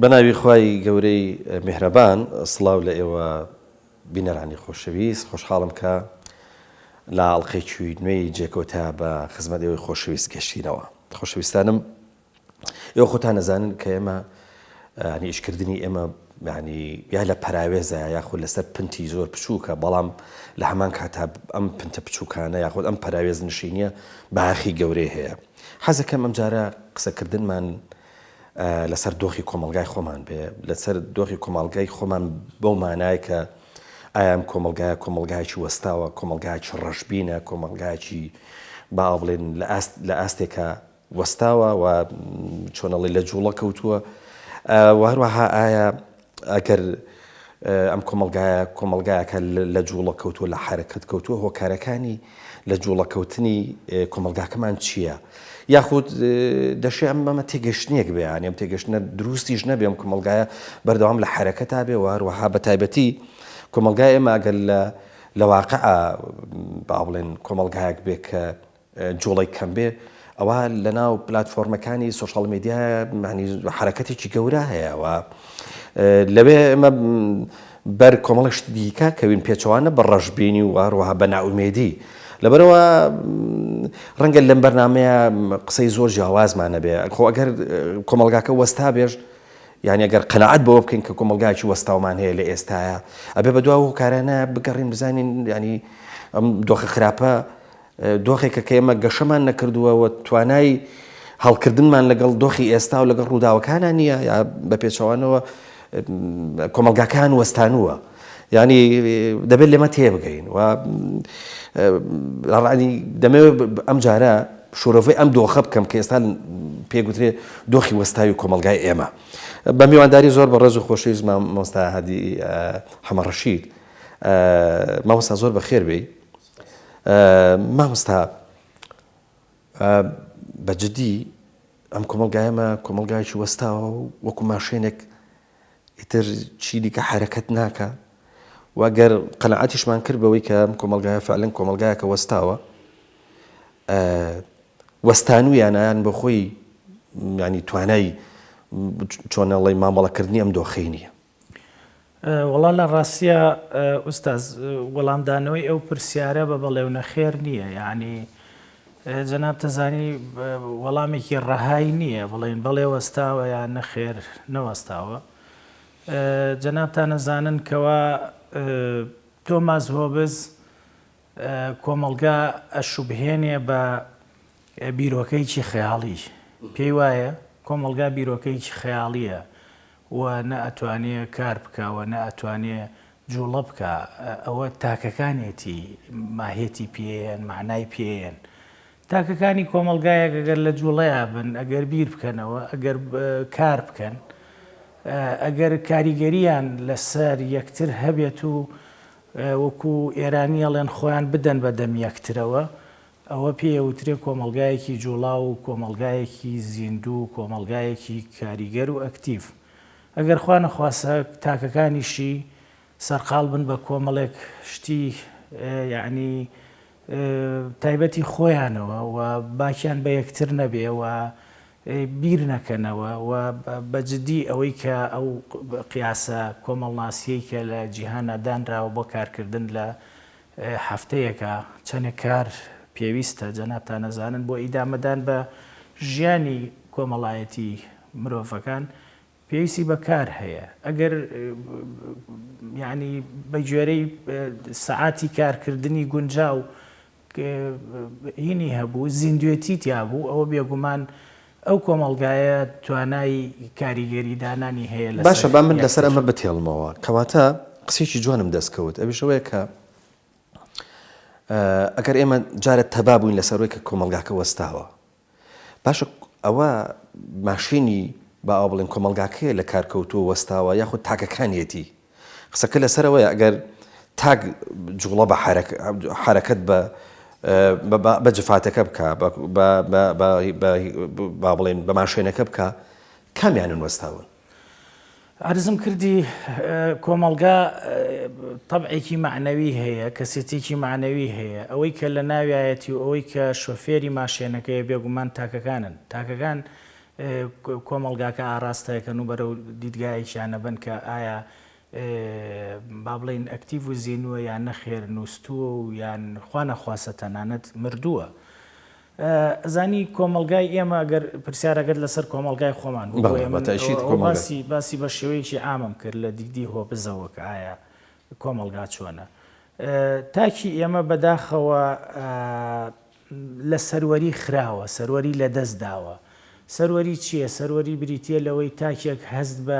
بەناوی خوای گەورەی میهرەبان سڵاو لە ئێوە بینەرانی خۆشەویست خۆشحاڵم کە لە ئەڵقەیەکی نوێی جێکەوتە بە خزمەت ئێوەی خۆشەویست گەشتینەوە خۆشەویستانم ئێوە خۆتان ئەزانن کە ئێمە ینی ئیشکردنی ئێمە ینی یا لە پەراوێزە یاخود لەسەر پنتی زۆر بچووکە بەڵام لە هەمان کاتا ئەم پنتە بچووکانە یاخود ئەم پەراوێز نشینیە باخی گەورەی هەیە حەزەکەم ئەمجارە قسەکردنمان لەسەر دۆخی کۆمەڵگای خۆمان بێ، لەسەر دۆخی کۆمەڵگای خۆمان بەو مانای کە ئایا ئەم کۆمەڵگایە کۆمەڵگایەکی وەستاوە، کۆمەڵگایەکی ڕەشبینە، کۆمەڵگایەکی با بڵێن لە ئاست لە ئاستێکە وەستاوە و چۆنەڵی لە جوڵە کەوتووە و هەروەها ئایا ئەگەر ئەم کۆمەڵگایە کۆمەڵگایەکە لە جوڵە کەوتووە لە حەرەکەت کەوتووە هۆکارەکانی لە جوڵە کەوتنی کۆمەڵگاکەمان چییە؟ یاخود دەشێ ئەم بەمە تێگەشتنێک بێ یانی ئەم تێگەشتنە دروستیش نەبێ ئەم کۆمەڵگایە بەردەوام لە حەرەکەتا بێ و هەروەها بە تایبەتی کۆمەڵگای ئێمە ئەگەر لە لە واقع با بڵێن کۆمەڵگایەک بێ کە جوڵەی کەم بێ ئەوا لەناو پلاتفۆرمەکانی سۆشیال میدیا معنی حرەکەتێکی گەورە هەیە و لەوێ ئێمە بەر کۆمەڵێک شتی دیکە کەوین پێچەوانە بە ڕەشبینی و هەروەها بە نائومێدی لەبەرەوە ڕەنگە لەم بەرنمەیە قسەی زۆر جیاوازمان نەبێ خۆ ئەگەر کۆمەڵگاکە وەستا بێژ یعنی ئەگەر قەناعەت بەوە بکەین کە کۆمەڵگایکی وەستاومان هەیە لە ئێستاە ئەبێ بە دوا هۆکارانە بگەڕین بزانین ینی ئەم دۆخە خراپە دۆخێکە کە ئێمە گەشەمان نەکردووە و توانای هەڵکردنمان لەگەڵ دۆخی ئێستا و لەگەڵ ڕووداوەکانە نییە یا بە پێچەوانەوە کۆمەڵگاکان وەستانووە ینی دەبێت لێمە تێبگەین و ڕانی دەمەوێت ئەم جارە شۆرۆڤەی ئەم دۆخە بکەم کە ئێستا پێگوترێ دۆخی وەستاوی کۆمەلگای ئێمە بە میوانداری زۆر بە ڕێز و خۆشەویست مامۆستا هادی حەمەڕەشید مامۆستا زۆر بەخێر بێی مامۆستا بە جدی ئەم کۆمەڵگایەمە کۆمەڵگایکی وەستاوە و وەکو ماشێنێک ئیتر چی دیکە حرەکەت ناکە و گەر قەنەعەتیشمان کرد بەوەی کە ئەم کۆمەڵگایە فعلەن کۆمەڵگایەکە وەستاوە وەستانویانیان بە خۆی ینی توانای چۆنەڵی مامەڵەکردنی ئەم دۆخەی نییە. وەڵا لە ڕاستیا ئوستاز وەڵامدانەوەی ئەو پرسیارە بە بەڵێ و نەخێر نییە یعنی جەناب تەزانی وەڵامێکی ڕەهای نییە بڵێن بەڵێ وەستاوە یان نەخێر نەوەستاوە جەنابتان ئەزانن کەوا تۆماس هۆبز کۆمەڵگا ئەشوبهێنێ بە بیرۆکەیەکی خەیاڵی پێی وایە کۆمەڵگا بیرۆکەیەکی خەیاڵیە و نە ئەتوانێ کار بکا و نە ئەتوانێ جوڵە بکا، ئەوە تاکەکانێتی ماهێتی پێیەن، مەعنای پێیەن. تاکەکانی کۆمەڵگایەک ئەگەر لە جوڵەیا بن، ئەگەر بیر بکەنەوە، ئەگەر کار بکەن، ئەگەر کاریگەرییان لەسەر یەکتر هەبێت و وەکو ئێرانی ئەڵێن خۆیان بدەن بە دەم یەکترەوە، ئەوە پێی ئەوترێ کۆمەڵگایەکی جوڵاو و کۆمەڵگایەکی زیندوو و کۆمەڵگایەکی کاریگەر و ئەکتیڤ. ئەگەر خوا نەخواستە تاکەکانیشی سەرقاڵ بن بە کۆمەڵێک شتی یەعنی تایبەتی خۆیانەوە و باکیان بە یەکتر نەبێ و بیر نەکەنەوە و بە جدی ئەوەی کە ئەو قیاسە کۆمەڵناسیەی کە لە جیهانا دانراوە بۆ کارکردن لە هەفتەیەکە چەنێک کار پێویستە جەنابتان ئەزانن بۆ ئیدامەدان بە ژیانی کۆمەڵایەتی مرۆڤەکان پێویستی بە کار هەیە ئەگەر یعنی بە گوێرەی سەعاتی کارکردنی گونجاو هینی هەبوو زیندوێتی تیا بوو ئەوە بێگومان ئەو کۆمەڵگایە توانای کاریگەری دانانی هەیە لەسەر باشە با من لەسەر یەکتر. ئەمە بتێڵمەوە کەواتە قسەیەکی جوانم دەست کەوت ئەویش ئەوەیە کە ئەگەر ئێمە جارە تەبا بووین لەسەر ئەوەی کە کۆمەڵگاکە وەستاوە باشە ئەوە ماشێنی با ئەوە بڵێن کۆمەڵگاکەیە لە کار کەوتووە وەستاوە یاخود تاکەکانیەتی قسەکە لەسەر ئەوەیە ئەگەر تاک جوڵە بە حەرەکەت بە بە جفاتەکە بکە با بڵێن بە ماشێنەکە بکە کامیانن وەستاون؟ عەرزم کردی کۆمەڵگا تەبعێکی مەعنەوی هەیە، کەسێتیەکی مەعنەوی هەیە، ئەوەی کە لە ناویایەتی و ئەوەی کە شۆفێری ماشێنەکەیە بێگومان تاکەکانن. تاکەکان. کۆمەڵگاکە ئاراستەکەن و بەرەو دیدگایەکیان ئەبەن کە ئایا با بڵێین ئەکتیڤ و زینووە یان نەخێر نووستووە و یان خوا نەخواستە تەنانەت مردووە. ئەزانی کۆمەڵگای ئێمە گەر پرسیارەکەت لەسەر کۆمەڵگای خۆمان بوو بۆیە من باسی باسی بە شێوەیەکی عامم کرد لە دیدی هۆبزەوە کە ئایا کۆمەڵگا چۆنە. تاکی ئێمە بەداخەوە لە سەروەری خراوە، سەروەری لە دەست داوە. سەروەری چییە؟ سەروەری بریتییە لەوەی تاکێک هەست بە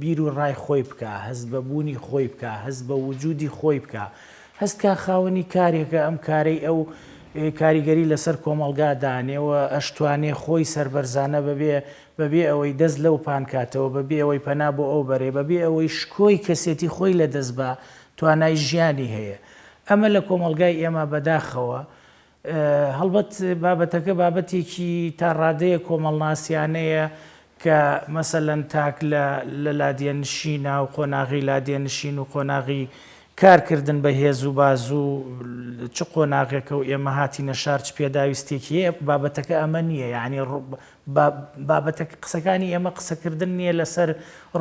بیر و ڕای خۆی بکا، هەست بە بوونی خۆی بکا، هەست بە وجوودی خۆی بکا، هەست کا خاوەنی کارێکە، ئەم کارەی ئەو کاریگەری لەسەر کۆمەڵگا دانێ و ئەشتوانێ خۆی سەربەرزانە بەبێ بەبێ ئەوەی دەست لەو پان کاتەوە، بەبێ ئەوەی پەنا بۆ ئەو بەرێ، بەبێ ئەوەی شکۆی کەسێتی خۆی لە دەست با، توانای ژیانی هەیە. ئەمە لە کۆمەڵگای ئێمە بەداخەوە هەڵبەت بابەتەکە بابەتێکی تا ڕادەیەک کۆمەڵناسیانەیە کە مەسەلەن تاک لە لە لادێنشینا و قۆناغی لادێنشین و قۆناغی کارکردن بە هێز و بازوو چ قۆناغێکە و ئێمە هاتینە شار چ پێداویستێکی هەیە بابەتەکە ئەمە نییە یعنی بابەتەکە قسەکانی ئێمە قسەکردن نییە لەسەر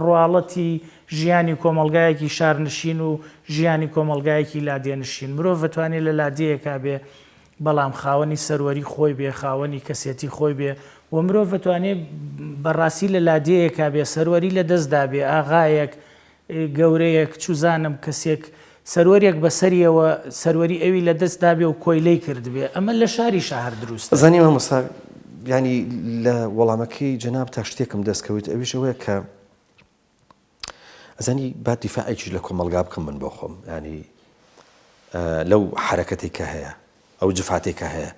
ڕواڵەتی ژیانی کۆمەڵگایەکی شارنشین و ژیانی کۆمەڵگایەکی لادێنشین. مرۆڤ ئەتوانێ لە لادێیەکا بێ بەڵام خاوەنی سەروەری خۆی بێ، خاوەنی کەسێتی خۆی بێ و مرۆڤ ئەتوانێ بە ڕاستی لە لادێیەکا بێ سەروەری لە دەست دابێ، ئاغایەک، گەورەیەک، چوزانم کەسێک سەروەرێک بەسەریەوە سەروەری ئەوی لە دەست دابێ و کۆیلەی کردبێ. ئەمە لە شاریشا هەر دروستە. ئەزانی مامۆستا یانی لە وەڵامەکەی جەنابتا شتێکم دەست کەوت ئەویش ئەوەیە کە ئەزانی با دیفاعێکیش لە کۆمەڵگا بکەم من بۆ خۆم ینی لەو حرەکەتێک کە هەیە ئەو جفاتێک کە هەیە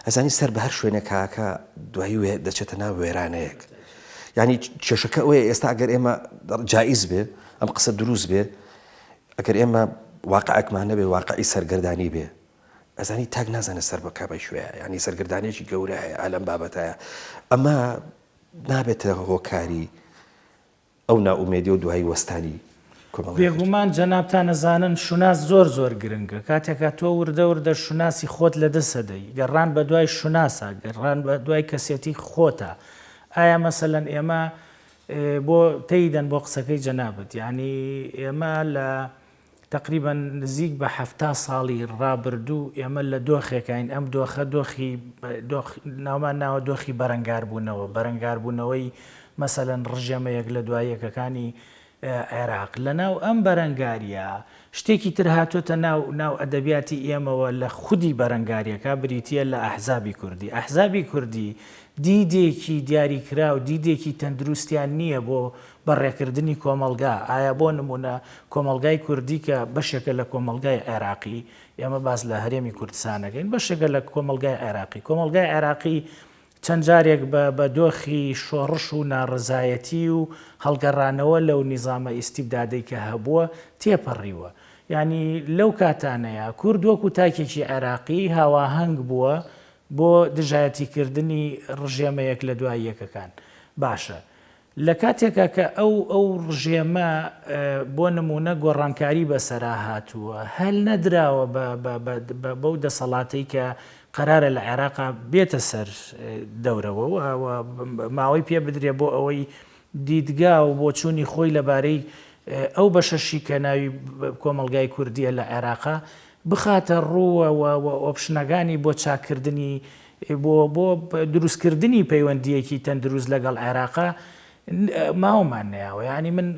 ئەزانی سەر بە هەر شوێنێک کاکە دوایی وێ دەچێتە ناو وێرانەیەک ینی کێشەکە ئەوەیە ئێستا ئەگەر ئێمە جائیز بێ ئەم قسە دروست بێ ئەگەر ئێمە واقعێکمان نەبێ واقعی سەرگەردانی بێ ئەزانی تاک نازانێت سەر بکە بە کوێ ینی سەرگردانێکی گەورە هەیە ئالەم بابەتایە ئەمە نابێتە هۆکاری ئەو نائومێدی و دوایی وەستانی کۆمەڵگای کرد. بێگومان جەنابتان ئەزانن شوناس زۆر زۆر گرنگە، کاتێکا تۆ وردە وردە شوناسی خۆت لەدەست ئەدەی، گەڕان بەدوای شوناسا، گەڕان بەدوای کەسێتی خۆتا، ئایا مەسەلەن ئێمە بۆ تەیدەن بۆ قسەکەی جەنابت، یانی ئێمە لە تەقریبەن نزیک بە 70 ساڵی ڕابردوو ئێمە لە دۆخێکین ئەم دۆخە دۆخی ناومان ناوە دۆخی بەرەنگاربوونەوە بەرەنگاربوونەوەی مەسەلەن ڕژێمە یەک لە دوای یەکەکانی عێراق لەناو ئەم بەرەنگاریە شتێکی تر هاتۆتە ناو ناو ئەدەبیاتی ئێمەوە لە خودی بەرەنگاریەکە بریتە لە ئەحزابی کوردی ئەحزابی کوردی دیدێکی دیاریکراو دیدێکی تەندروستیان نییە بۆ بەڕێکردنی کۆمەڵگا، ئایا بۆ نموونە کۆمەڵگای کوردی کە بەشێکە لە کۆمەڵگای عێراقی، ئێمە باس لە هەرێمی کوردستان ئەکەین، بەشێکە لە کۆمەڵگای عێراقی، کۆمەڵگای عێراقی چەند جارێک بە بە دۆخی شۆڕش و ناڕەزایەتی و هەڵگەڕانەوە لەو نیزامە ئیستیبدادەی کە هەبووە تێپەڕیوە. یانی لەو کاتانەیا کورد وەکوو تاکێکی عێراقی هاواهەنگ بووە بۆ دژایەتیکردنی ڕژێمە یەک لە دوای یەکەکان. باشە لە کاتێکا کە ئەو ئەو ڕژێمە بۆ نموونە گۆڕانکاری بەسەرا هاتووە، هەل نەدراوە بە بە بە بەو دەسەڵاتەی کە قەرارە لە عێراقا بێتە سەر دەورەوە و و ماوەی پێ بدرێ بۆ ئەوەی دیدگا و بۆچوونی خۆی لەبارەی ئەو بەشەشی کە ناوی کۆمەڵگای کوردییە لە عێراقا بخاتە ڕوو و و ئۆپشنەکانی بۆ چاککردنی بۆ بۆ دروستکردنی پەیوەندییەکی تەندروست لەگەڵ عێراقا ماوەمان نەیاوە یعنی من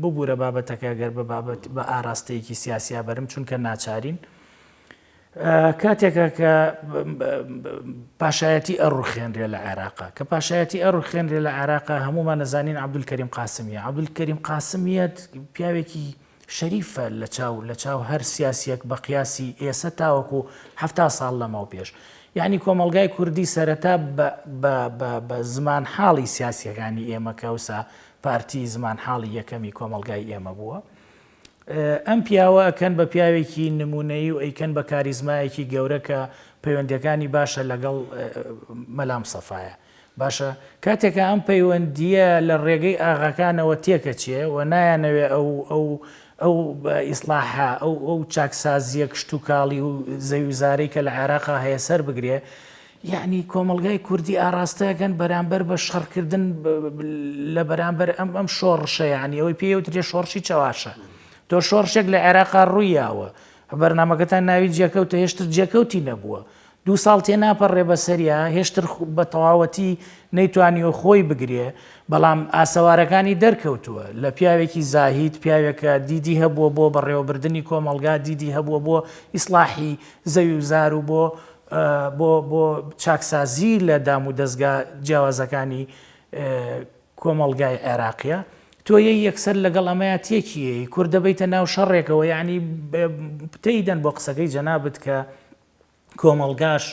ببوورە بابەتەکە گەر بە بابەت بە ئاراستەیەکی سیاسیا بەرم چونکە ناچارین کاتێکە کە پاشایەتی ئەڕوخێنرێ لە عێراقا کە پاشایەتی ئەڕوخێنرێ لە عێراقا هەمومان نەزانین عبدولکەریم قاسمیە عبدولکەریم قاسمیەت پیاوێکی شەریفە لە چاو لە چاو هەر سیاسیەک بە قیاسی ئێسە تاوەکو حەفتا ساڵ لەمەو پێش. یەعنی کۆمەڵگای کوردی سەرەتا بە بە بە بە زمان حاڵی سیاسیەکانی ئێمە کە ئەوسا پارتی زمان حاڵی یەکەمی کۆمەڵگای ئێمە بووە ئەم پیاوە ئەکەن بە پیاوێکی نمونەیی و ئەیکەن بە کاریزمایەکی گەورە کە پەیوەندیەکانی باشە لەگەڵ مەلام سەفایە. باشە کاتێک کە ئەم پەیوەندییە لە ڕێگەی ئاغاکانەوە تێکەچێ و نایانەوێ ئەو ئەو ئەو ئیسڵاحە ئەو ئەو چاکسازییە کشتوکاڵی و زەویوزارەی کە لە عێراقا هەیە سەر بگرێ. یەعنی کۆمەڵگای کوردی ئاڕاستە ئەکەن بەرامبەر بە شەڕکردن لە بەرامبەر ئەم ئەم شۆڕشە یەعنی ئەوەی پێی وترێ شۆڕشی چەواشە. تۆ شۆڕشێک لە عێراقا ڕووی یاوە بەرنامەکەتان ناوی جێکەوتە هێشتر جێکەوتی نەبووە. دوو ساڵ تێناپەڕێ بەسەریا هێشتر بە تەواوەتی نەیتوانیوە خۆی بگرێ، بەڵام ئاسەوارەکانی دەرکەوتووە. لە پیاوێکی زاهید، پیاوێک کە دیدی هەبووە بۆ بەڕێوەبردنی کۆمەڵگا، دیدی هەبووە بۆ ئیسڵاحی زەوی و زار و بۆ بۆ بۆ چاکسازی لە دامودەزگا جیاوازەکانی کۆمەڵگای عێراقیە، تۆ یەی یەکسەر لەگەڵ ئەمەیا تێکی یەی، کورد دەبەیتە ناو شەڕێکەوە، یەعنی پتەی دەن بۆ قسەکەی جەنابت کە کۆمەڵگاش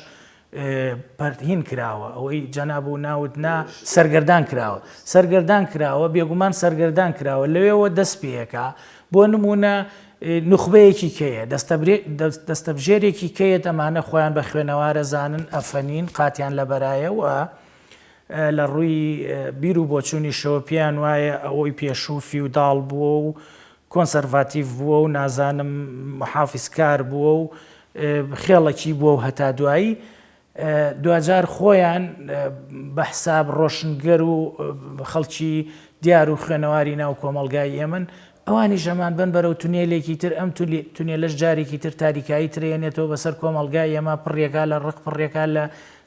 پەرت هین کراوە، ئەوەی جەناب و ناوت نا سەرگەردان کراوە، سەرگەردان کراوە، بێگومان سەرگەردان کراوە، لەوێوە دەست پێیەکا، بۆ نموونە نوخبەیەکی کێیە، دەستەبژێرێکی کێیە ئەمانە خۆیان بە خوێنەوارە زانن، ئەفەنین، قاتیان لەبەرایە و لە ڕووی بیر و بۆچوونیشەوە پێیان وایە ئەوەی پێشوو فیوداڵ بووە و کۆنسەرڤاتیڤ بووە و نازانم محافیزکار بووە و خێڵەکی بووە و هەتا دوایی، دواجار خۆیان بە حساب ڕۆشنگەر و خەڵکی دیار و خوێنەواری ناو کۆمەڵگای ئێمەن، ئەوانیش ئەمانبەن بەرەو تونێلێکی تر، ئەم تونێلەش جارێکی تر تاریکایی ترێنێتەوە بەسەر کۆمەڵگای ئێمە، پڕیەکا لە ڕق، پڕیەکا لە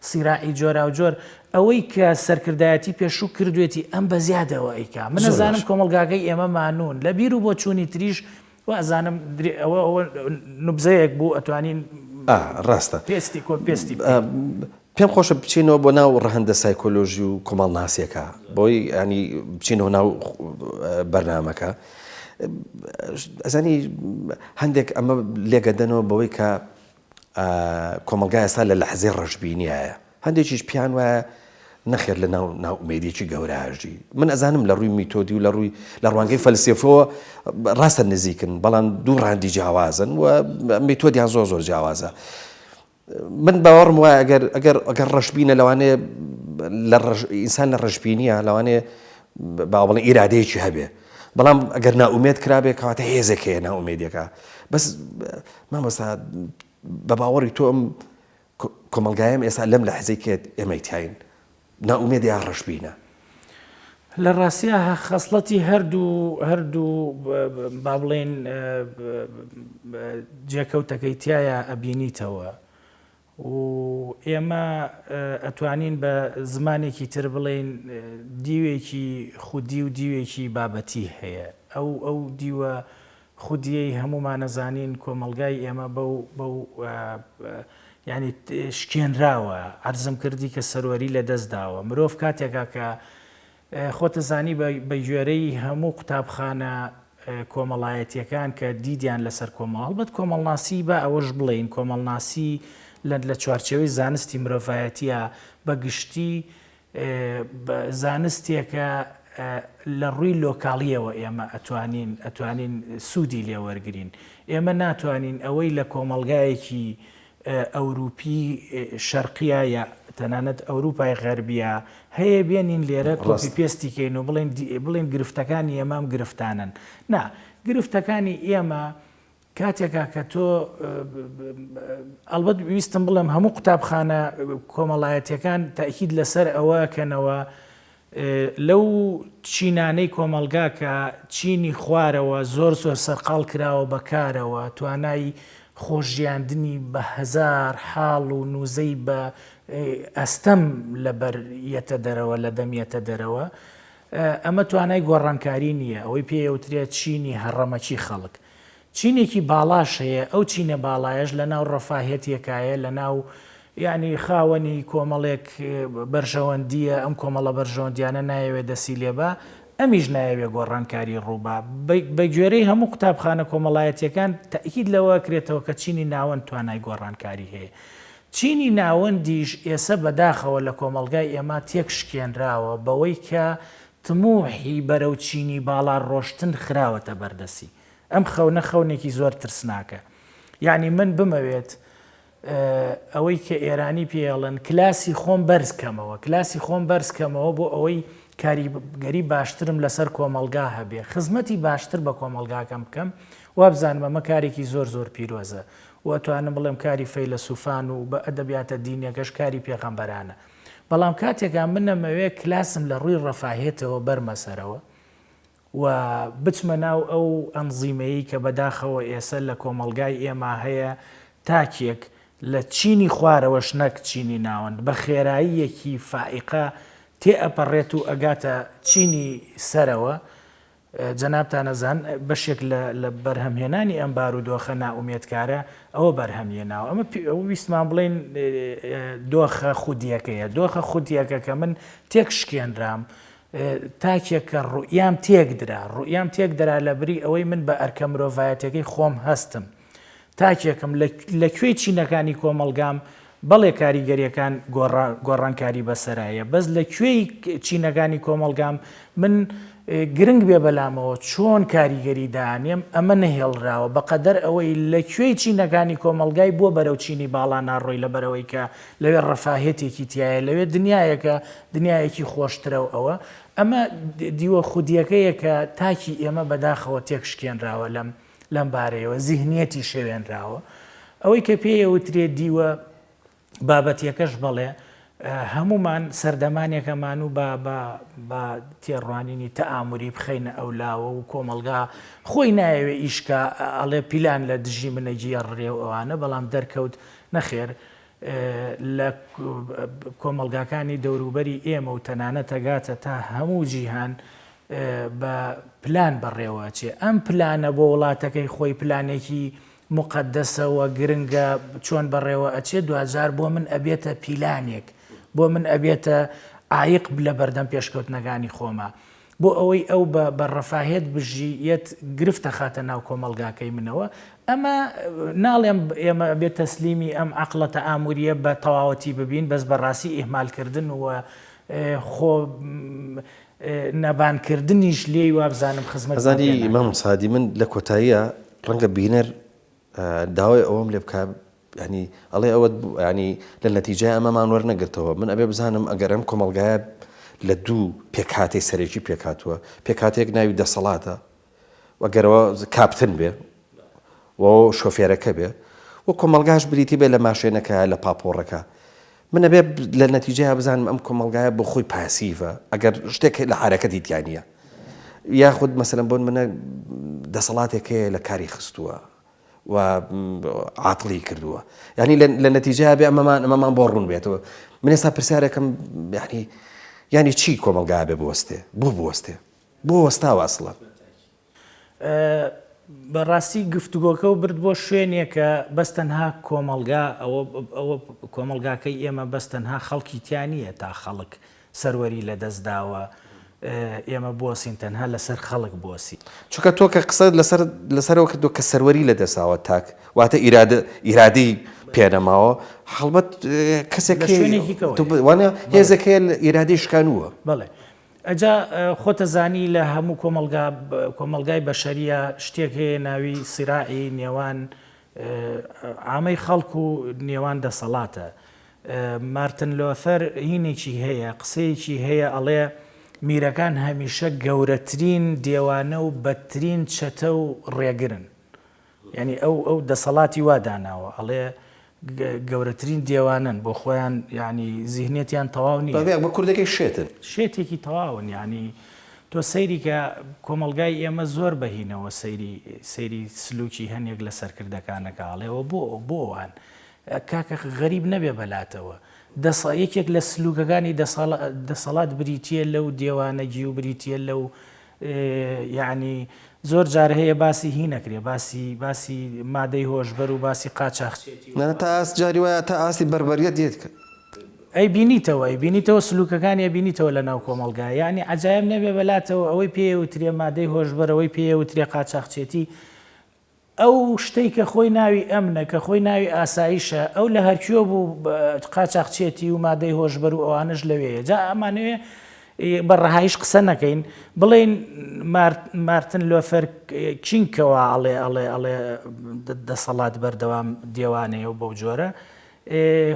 سیراعی جۆراوجۆر. ئەوەی کە سەرکردایەتی پێشوو کردوێتی ئەم بە زیادەوە ئەیکا. من ئەزانم کۆمەڵگاکەی ئێمە مانوون، لە بیر و بۆچوونی تریش وا ئەزانم ئەوە ئەوە نوبزەیەک بوو ئەتوانین ئا ڕاستە. پێستی کۆ پێستی بکەین. پێم خۆشە بچینەوە بۆ ناو ڕەهەندە سایکۆلۆژی و کۆمەڵناسیەکە بۆی ینی بچینەوە ناو بەرنامەکە ئەزانی هەندێک ئەمە لێگەدەنەوە بەوەی کە کۆمەڵگا ئێستا لە لەحزەی ڕەشبینیایە هەندێکیش پێیان وایە نەخێر لە ناو نائومێدیەکی گەورە ئەژی. من ئەزانم لە ڕووی میتۆدی و لە ڕووی لە ڕوانگەی فەلسەفەوە ڕاستە نزیکن بەڵام دوو ڕاندی جیاوازن و میتۆدیان زۆر زۆر جیاوازە. من باوەڕم وایە ئەگەر ئەگەر ئەگەر ڕەشبینە لەوانەیە لە ئینسان لە ڕەشبینیە لەوانەیە با بڵێن ئیرادەیەکی هەبێ بەڵام ئەگەر نائومێد کرابێ کەواتە هێزێک هەیە نائومێدیەکە بەس مامۆستا بە باوەڕی تۆ ئەم کۆمەڵگایەم ئێستا لەم لەحزەی کە ئێمەی تیاین نائومێدە یا ڕەشبینە؟ لە ڕاستیا خەسڵەتی هەردوو هەردوو با بڵێین جێکەوتەکەی تایە ئەبینیتەوە و ئێمە ئەتوانین بە زمانێکی تر بڵێین دیوێکی خودی و دیوێکی بابەتی هەیە ئەو ئەو دیوە خودیەی هەموومان ئەزانین کۆمەڵگای ئێمە بەو بەو یانی شکێنراوە عەرزم کردی کە سەروەری لە دەست داوە مرۆڤ کاتێکا کە خۆتەزانی بە گوێرەی هەموو قوتابخانە کۆمەڵایەتیەکان کە دیدیان لەسەر کۆمەڵ هەڵبەت کۆمەڵناسی با ئەوەش بڵێین کۆمەڵناسی لە لە چوارچێوەی زانستی مرۆڤایەتیە بە گشتی زانستێکە لە ڕووی لۆکاڵییەوە ئێمە ئەتوانین ئەتوانین سوودی لێ وەرگرین. ئێمە ناتوانین ئەوەی لە کۆمەڵگایەکی ئەوروپی شەرقییە یا تەنانەت ئەوروپای غەربییە هەیە بێنین لێرە کۆپی پێستی کەین و بڵێین بڵێین گرفتەکانی ئێمە ئەم گرفتانەن. نا، گرفتەکانی ئێمە کاتێکا کە تۆ ئەڵبەت ویستم بڵێم هەموو قوتابخانە کۆمەڵایەتیەکان تاکید لەسەر ئەوە کەنەوە لەو چینانەی کۆمەڵگا کە چینی خوارەوە زۆر زۆر سەرقاڵ کراوە بە کارەوە توانای خۆشژیاندنی بە هەزار حاڵ و نوزەی بە ئەستەم لەبەر یەتە دەرەوە لە دەم یەتە دەرەوە ئەمە توانای گۆڕانکاری نییە ئەوەی پێیەوترێت چینی هەڕەمەکی خەڵک چینێکی باڵاش هەیە، ئەو چینە باڵایەش لە ناو ڕەفاهیەتێکایە، لە ناو یانی خاوەنی کۆمەڵێک بەرژەوەندییە، ئەم کۆمەڵە بەرژەوەندیانە نایەوێ دەسی لێ با، ئەمیش نایەوێ گۆڕانکاری ڕوو با. بە گوێرەی هەموو قوتابخانە کۆمەڵایەتییەکان تەئکید لەوە ئەکرێتەوە کە چینی ناوەند توانای گۆڕانکاری هەیە. چینی ناوەندیش ئێسە بەداخەوە لە کۆمەڵگای ئێمە تێک شکێنراوە بەوەی کە تموحی بەرەو چینی باڵا ڕۆشتن خراوەتە بەردەسی. ئەم خەونە خەونێکی زۆر ترسناکە. یەعنی من بمەوێت ئەوەی کە ئێرانی پێیەڵێن کلاسی خۆم بەرز کەمەوە، کلاسی خۆم بەرز کەمەوە بۆ ئەوەی کاریگەری باشترم لەسەر کۆمەڵگا هەبێ، خزمەتی باشتر بە کۆمەڵگاکەم بکەم، وابزانم ئەمە کارێکی زۆر زۆر پیرۆزە. و ئەتوانم بڵێم کاری فەیلەسوفان و بە ئەدەبیاتە دینیەکەش کاری پێغەمبەرانە. بەڵام کاتێکا من ئەمەوێ کلاسم لە ڕووی ڕەفاهیەتەوە بەرمە سەرەوە و بچمە ناو ئەو ئەنزیمەیی کە بەداخەوە ئێسە لە کۆمەڵگای ئێمە هەیە تاکێک لە چینی خوارەوەش نەک چینی ناوەند بە خێراییەکی فائیقە تێئەپەڕێت و ئەگاتە چینی سەرەوە جەنابتان ئەزان بەشێک لە لە بەرهەمهێنانی ئەم بارودۆخە نائومێدکارە ئەوە بەرهەم هێناوە. ئەمە ئەوە ویستمان بڵێین دۆخە خودییەکەیە. دۆخە خودییەکە کە من تێک شکێنرام، تاکێک کە ڕوئیام تێکدرا، ڕوئیام تێکدرا لە بری ئەوەی من بە ئەرکە مرۆڤایەتیەکەی خۆم هەستم. تاکێکم لە کوێی چینەکانی کۆمەڵگام بەڵێ کاریگەریەکان گۆڕانکاری بەسەرایە بەس لە کوێی چینەکانی کۆمەڵگام من گرنگ بێ بەلامەوە چۆن کاریگەری دانێم ئەمە نەهێڵراوە بەقەدەر ئەوەی لە کوێی چینەکانی کۆمەڵگای بۆ بەرەو چینی باڵا ناڕۆی لەبەرەوەی کە لەوێ ڕەفاهێتێکی تایە لەوێ دنیایەکە دنیایەکی خۆشترە و ئەوە ئەمە دیوە خودیەکەیە کە تاکی ئێمە بەداخەوە تێکشکێنراوە لەم لەم بارەیەوە زیهنیەتی شێوێنراوە. ئەوەی کە پێی ئەوترێ دیوە بابەتیەکەش بەڵێ هەموومان سەردەمانێکەمان و با با با تێڕوانینی تەئاموری بخەینە ئەولاوە و کۆمەڵگا خۆی نایەوێ ئیشکا ئەڵێ پیلان لە دژی منە گێڕرێ و ئەوانە بەڵام دەرکەوت نەخێر لە کۆمەڵگاکانی دەوروبەری ئێمە و تەنانەت ئەگاتە تا هەموو جیهان بە پلان بەڕێوە ئەچێ. ئەم پلانە بۆ وڵاتەکەی خۆی پلانێکی موقەدەسە و گرنگە چۆن بەڕێوە ئەچێ دواجار بۆ من ئەبێتە پیلانێک بۆ من ئەبێتە عایق لە بەردەم پێشکەوتنەکانی خۆما. بۆ ئەوەی ئەو بە بە ڕەفاهێت بژی یەت گرفت ئەخاتە ناو کۆمەڵگاکەی منەوە. ئەمە ناڵێم ئێمە ئەبێ تەسلیمی ئەم عەقڵە تەئامورییە بە تەواوەتی ببین بەس بەڕاستی ئیهمالکردن و خۆ نەبان کردنیش لێی وابزانم خزمەتمان پێ ئەزانی ناکات. مامۆستا هادی من لە کۆتاییا ڕەنگە بینەر داوای ئەوەم لێ بکا یانی ئەڵێ ئەوە ینی لە نەتیجای ئەمەمان وەرنەگرتەوە من ئەبێ بزانم ئەگەر ئەم کۆمەڵگایە لە دوو پێکهاتەی سەرەکی پێکهاتووە پێکهاتەیەک ناوی دەسەڵاتە و گەرەوە کاپتن بێ و شۆفێرەکە بێ و کۆمەڵگاش بریتی بێ لە ماشێنەکە لە پاپۆڕەکە من ئەبێ لە نەتیجەیا بزانم ئەم کۆمەڵگایە بۆ خۆی پاسیڤە ئەگەر شتێک لە حەرەکەتی تیا نییە یاخود مەسەلەن بۆ منە دەسەڵاتێک هەیە لە کاری خستووە و عاتڵی کردووە یعنی لە نەتیجەیا بێ ئەمەمان ئەمەمان بۆ ڕوون بێتەوە من ئێستا پرسیارێکم یعنی یعنی چی کۆمەڵگا بێ بوەستێ بۆ بوەستێ بۆ وەستاوە ئەسڵەن؟ بەڕاستی گفتوگۆکە و برد بۆ شوێنێک کە بەس تەنها کۆمەڵگا ئەوە ئەوە کۆمەڵگاکەی ئێمە بەس تەنها خەڵکی تیا نییە تا خەڵک سەروەری لەدەست داوە ئێمە بۆسین تەنها لەسەر خەڵک بۆسی. چونکە تۆ کە قسەت لەسەر لەسەرەوە کردووە کە سەروەری لەدەستداوە تاک واتە ئیرادە ئیرادەی پێنەماوە هەڵبەت کەسێک لە شوێنێکی کەوەیە. وانە هێزێک هەیە ئیرادەی شکانووە. بەڵێ ئەجا خۆتەزانی لە هەموو کۆمەڵگا کۆمەڵگای بەشەریە شتێک هەیە ناوی سیراعی نێوان عامەی خەڵک و نێوان دەسەڵاتە. مارتن لۆثەر هینێکی هەیە قسەیەکی هەیە ئەڵێ میرەکان هەمیشە گەورەترین دێوانە و بەدترین چەتە و ڕێگرن. یانی ئەو ئەو دەسەڵاتی وا داناوە ئەڵێ گەورەترین دێوانەن بۆ خۆیان یعنی زیهنیەتیان تەواو نییە. بە کوردەکەی شێتن. شێتێکی تەواون یعنی تۆ سەیری کە کۆمەڵگای ئێمە زۆر بەهینەوە سەیری سەیری سلوکی هەنێک لە سەرکردەکانەکە ئەڵێەوە بۆ بۆ وان کاکە غەریب نەبێ بەلاتەوە دەسە یەکێک لە سلوکەکانی دەسەڵات بریتە لەو دێوانەگی و بریتە لەو یەعنی زۆر جار هەیە باسی هی نەکرێ باسی باسی مادەی هۆشبەر و باسی قاچاخچێتی و نا تا ئاست جاری وایە تا ئاستی بەربەریەت دێت کە. ئەی بینیتەوە ئەی بینیتەوە سلوکەکانی ئەبینیتەوە لە ناو کۆمەڵگا یەعنی عەجایب نەبێ بەلاتەوە ئەوەی پێی ئەوترێ مادەی هۆشبەر ئەوەی پێی ئەوترێ قاچاخچێتی ئەو شتەی کە خۆی ناوی ئەمنە، کە خۆی ناوی ئاسایشە، ئەو لە هەرکوێ بوو قاچاخچێتی و مادەی هۆشبەر و ئەوانەش لەوێیە. جا ئەمانەوێ بە ڕەهاییش قسە نەکەین، بڵێین مارتن لۆثەر کینگ کەوا ئەڵێ ئەڵێ ئەڵێ دەسەڵات بەردەوام دێوانەیە و بەو جۆرە،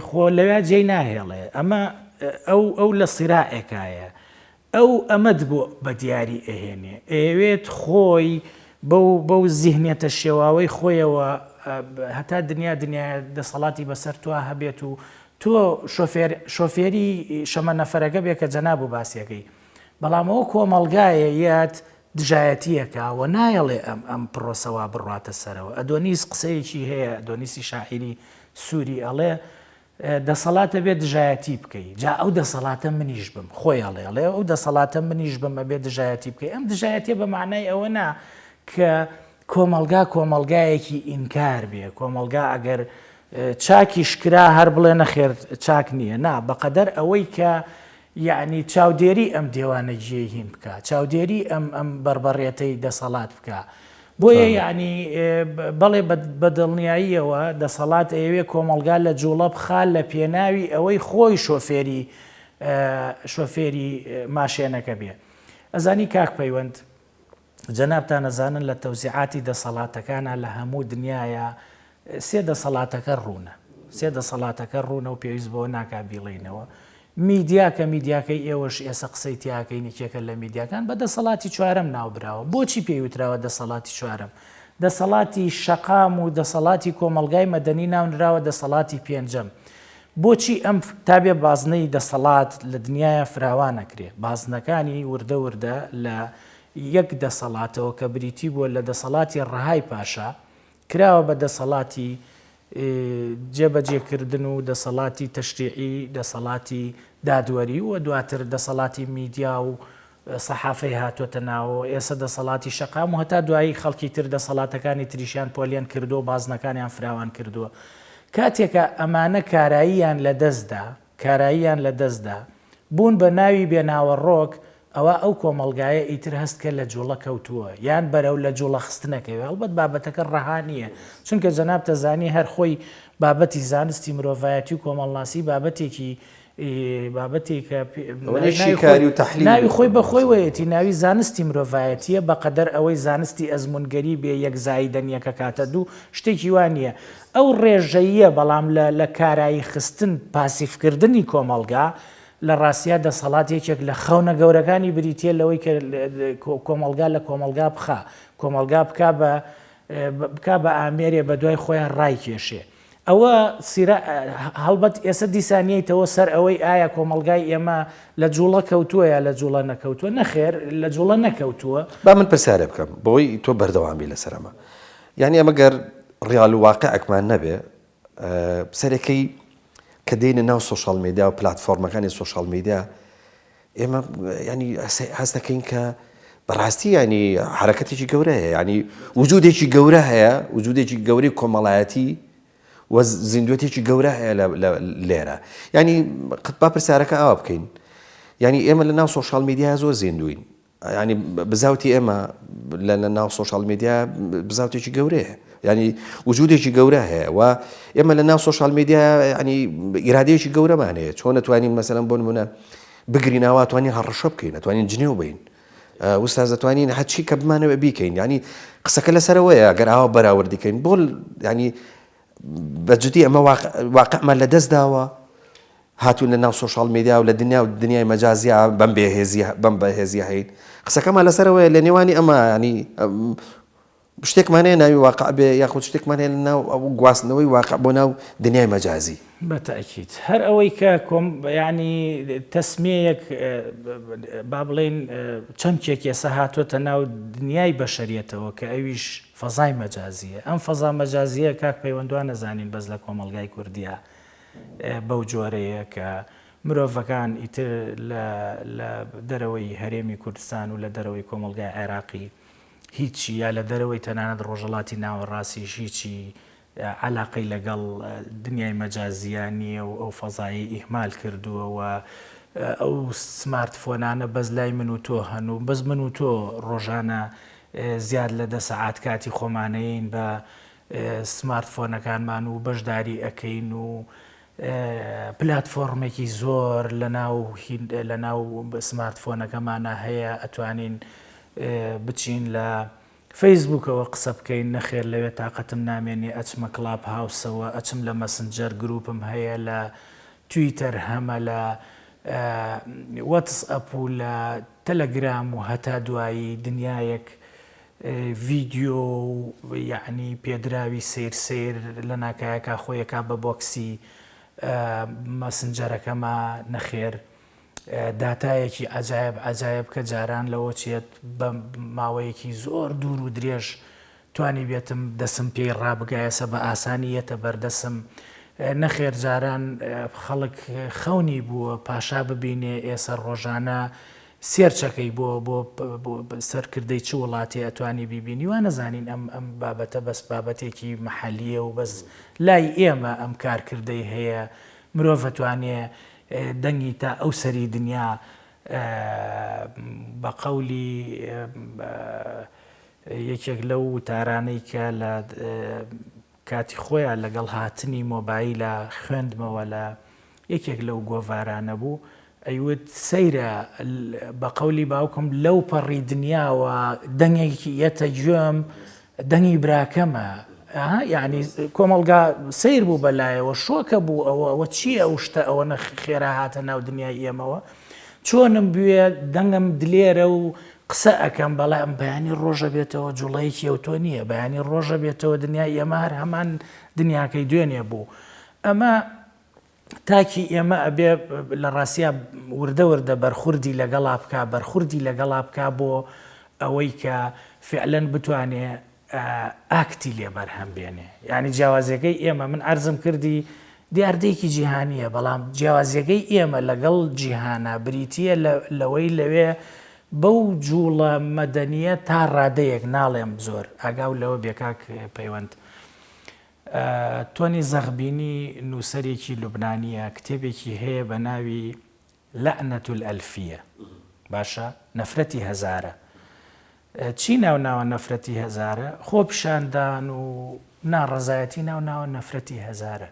خۆ لەویا جێی ناهێڵێ. ئەمە ئەو ئەو لە سیراعێکایە. ئەو ئەمەت بۆ بە دیاری ئەهێنێ، ئەیەوێت خۆی بەو بەو زیهنیەتە شێواوەی خۆیەوە هەتا دنیا دنیایە دەسەڵاتی بەسەر تۆ هەبێت و تۆ شۆفێر شۆفێری شەمەنەفەرەکە بێ کە جەناب و باسیەکەی بەڵام ئەوە کۆمەڵگایە یەت دژایەتیەکە و نایەڵێ ئەم ئەم پرۆسە وا بڕواتە سەرەوە. ئەدۆنیس قسەیەکی هەیە، ئەدۆنیسی شاعیری سووری ئەڵێ، دەسەڵات ئەبێ دژایەتی بکەی، جا ئەو دەسەڵاتە منیش بم، خۆی ئەڵێ، ئەڵێ ئەو دەسەڵاتە منیش بم ئەبێ دژایەتی بکەی. ئەم دژایەتیە بە مەعنای ئەوە نا کە کۆمەڵگا کۆمەڵگایەکی ئینکار بێ، کۆمەڵگا ئەگەر چاکیش کرا هەر بڵێ نەخێر چاک نییە، نا، بەقەدەر ئەوەی کە یەعنی چاودێری ئەم دێوانەگیەی هین بکا، چاودێری ئەم ئەم بەڕبەڕیەتەی دەسەڵات بکا. بۆیە یەعنی بەڵێ بە دڵنیاییەوە دەسەڵات ئەیەوێ کۆمەڵگا لە جوڵە بخا لە پێناوی ئەوەی خۆی شۆفێری شۆفێری ماشێنەکە بێ. ئەزانی کاک پەیوەند جەنابتان ئەزانن لە تەوزیعاتی دەسەڵاتەکانا لە هەموو دنیایا سێ دەسەڵاتەکە ڕوونە سێ دەسەڵاتەکە ڕوونە و پێویست بەوە ناکا بیڵێینەوە میدیا کە میدیاکەی ئێوەش ئێسە قسەی تیاکەین یەکێکە لە میدیاکان بە دەسەڵاتی چوارەم ناوبراوە بۆچی پێی وتراوە دەسەڵاتی چوارەم دەسەڵاتی شەقام و دەسەڵاتی کۆمەڵگای مەدەنی ناونراوە دەسەڵاتی پێنجەم بۆچی ئەم تابێ بازنەی دەسەڵات لە دنیایا فراوان ئەکرێ؟ بازنەکانی وردە وردە لە یەک دەسەڵاتەوە کە بریتی بووە لە دەسەڵاتی ڕەهای پاشا کراوە بە دەسەڵاتی جێبەجێکردن و دەسەڵاتی تەشریعی، دەسەڵاتی دادوەری و دواتر دەسەڵاتی میدیا و سەحافەی هاتۆتە ناوەوە، ئێسە دەسەڵاتی شەقام و هەتا دوایی خەڵکی تر دەسەڵاتەکانی تریشیان پۆلێن کردووە و بازنەکانیان فراوان کردووە. کاتێکا ئەمانە کاراییان لە دەست دا، کاراییان لە دەست دا، بوون بە ناوی بێ ناوەڕۆک، ئەوا ئەو کۆمەڵگایە ئیتر هەست کە لە جوڵە کەوتووە، یان بەرەو لە جوڵە خستنەکەوێ. هەڵبەت بابەتەکە ڕەها نییە، چونکە جەنابت ئەزانی هەر خۆی بابەتی زانستی مرۆڤایەتی و کۆمەڵناسی بابەتێکی بابەتێکە ئەوەنەی شیکاری و تەحلیل ناوی خۆی بە خۆی وەیەتی ناوی زانستی مرۆڤایەتیە بەقەدەر ئەوەی زانستی ئەزموونگەری بێ یەک زایدەن یەکە کاتە دوو شتێکی وا نییە ئەو ڕێژەییە بەڵام لە لە کارایی خستن پاسیفکردنی کۆمەڵگا لە ڕاستیا دەسەڵات یەکێک لە خەونە گەورەکانی بریتیە لەوەی کە کۆمەڵگا لە کۆمەڵگا بخا کۆمەڵگا بکا بە بکا بە ئامێرێ بە دوای خۆیان ڕایکێشێ ئەوە سیرە هەڵبەت ئێسە دیسان یەیتەوە سەر ئەوەی ئایا کۆمەڵگای ئێمە لە جوڵە کەوتووە یا لە جوڵە نەکەوتووە؟ نەخێر لە جوڵە نەکەوتووە. با من پرسیارێ بکەم بۆی تۆ بەردەوام بی لەسەر ئەمە یانی ئەمە گەر ڕیال و واقعێکمان نەبێ سەرەکەی کە دێینە ناو سۆشیال میدیا و پلاتفۆرمەکانی سۆشیال میدیا ئێمە ینی هەست دەکەین کە بەڕاستی ینی حرەکەتێکی گەورە هەیە ینی وجودێکی گەورە هەیە وجودێکی گەورەی کۆمەڵایەتی و زیندوێتێکی گەورە هەیە لێرە ینی قەت با پرسیارەکە ئاوا بکەین ینی ئێمە لە ناو سۆشیال میدیا زۆر زیندوین یانی بزاوتی ئێمە لە ناو سۆشیال میدیا بزاوتێکی گەورەیە ینی وجودێکی گەورە هەیە و ئێمە لە ناو سۆشیال میدیا ینی ئیرادەیەکی گەورەمان هەیە چۆن نەتوانین مەسەلەن بۆ نمونە بگرین ئاوا توانین هەڕەشە بکەین ئەتوانین جنێو بین وستاز دەتوانین هەرچی کە بمانەوێ بیکەین ینی قسەکە لەسەرەوەیە گەر ئاوا بەراوردی کەین بۆ ینی بە جدی ئەمە واقعمان لە دەست داوە هاتوون لە ناو سۆشیال میدیا و لە دنیا و دنیای مەجازیا بەم بێهێزیە بەم بەهێزیە هەین قسەکەمان لەسەرەوەیە لە نێوانی ئەمە ینی شتێکمان هەیە ناوی واقع بێ یاخود شتێکمان هەیە لە ناو ئەو گواستنەوەی واقع بۆ ناو دنیای مەجازی. بە تەئکید هەر ئەوەی کە کۆم یانی تەسمیەیەک با بڵێین چەمکێک ئێستا هاتۆتە ناو دنیای بەشەریەتەوە کە ئەویش فەزای مەجازیە ئەم فەزا مەجازیە کاک پەیوەند وا نەزانین بەس لە کۆمەڵگای کوردیا بەو جۆرەیە کە مرۆڤەکان ئیتر لە لە دەرەوەی هەرێمی کوردستان و لە دەرەوەی کۆمەڵگای عێراقی هیچی یا لە دەرەوەی تەنانەت ڕۆژهەڵاتی ناوەڕاستیش هیچی عەلاقەی لەگەڵ دنیای مەجازییا نییە و ئەو فەزایەی ئیهمال کردووە و ئەو سمارتفۆنانە بەس لای من و تۆ هەن و بەس من و تۆ ڕۆژانە زیاد لە دە سەعات کاتی خۆمانەیەین بە سمارتفۆنەکانمان و بەشداری ئەکەین و پلاتفۆڕمێکی زۆر لەناو لەناو سمارتفۆنەکەمانە هەیە ئەتوانین بچین لە فەیسبووکەوە قسە بکەین نەخێر لەوێ تاقەتم نامێنێ ئەچمە کڵاپ هاوسەوە ئەچم لە مەسنجەر گروپم هەیە لە تویتەر هەمە لە وەتس ئەپ و لە تەلەگرام و هەتا دوایی دنیایەک. ڤیدیۆ و یەعنی پێدراوی سەیر سەیر لە ناکایەکا خۆی ئەکا بە بۆکسی مەسنجەرەکەما نەخێر داتایەکی عەجایب عەجایب کە جاران لەوە چێت بە ماوەیەکی زۆر دوور و درێژ توانیبێتم دەسم پێی ڕابگایەسە بە ئاسانی یەتە بەردەسم نەخێر جاران خەڵک خەونی بووە پاشا ببینێ ئێسە ڕۆژانە سێرچەکەی بۆ بۆ سەرکردەی چ وڵاتێ ئەتوانی بیبینی وا نەزانین ئەم ئەم بابەتە بەس بابەتێکی مەحەلیە و بەس لای ئێمە ئەم کارکردەی هەیە مرۆڤ ئەتوانێ دەنگی تا ئەو سەری دنیا بە قەولی یەکێک لەو وتارانەی کە لە کاتی خۆیا لەگەڵ هاتنی مۆبایلا خوێندمەوە لە یەکێک لەو گۆڤارانە بوو ئەیوت سەیرە بە قەولی باوکم لەو پەڕی دنیاوە دەنگێکی یەتە گوێم دەنگی براکەمە یعنی کۆمەڵگا سیر بوو بەلایەوە شۆکە بوو ئەوە ئەوە چییە ئەو شتە ئەوەنە خێرا هاتە ناو دنیای ئێمەوە چۆنم بوێ دەنگم دلێرە و قسە ئەکەم بەڵام بەیانی ڕۆژە بێتەوە جوڵەیەکی ئەوتۆ نییە بەیانی ڕۆژە بێتەوە دنیای ئێمە هەر هەمان دنیاکەی دوێنێ بوو ئەمە تاکی ئێمە ئەبێ لە ڕاستیا وردە وردە بەرخوردی لەگەڵا بکا بەرخوردی لەگەڵا بکا بۆ ئەوەی کە فعلەن بتوانێ ئاکتی لێ بەرهەم بێنێ یعنی جیاوازیەکەی ئێمە من عەرزم کردی دیاردەیەکی جیهانیە بەڵام جیاوازیەکەی ئێمە لەگەڵ جیهانە بریتە لەوەی لەوێ بەو جوڵە مەدەنیە تا ڕادەیەک ناڵێم زۆر ئاگاو لەوە بێکاک پەیوەند تۆنی زەغبینی نووسەرێکی لوبنانیە کتێبێکی هەیە بە ناوی لعنە الالفیە باشە نەفرەتی هەزارە چی ناو ناوە نەفرەتی هەزارە؟ خۆپیشاندان و ناڕەزایەتی ناو ناوە نەفرەتی هەزارە.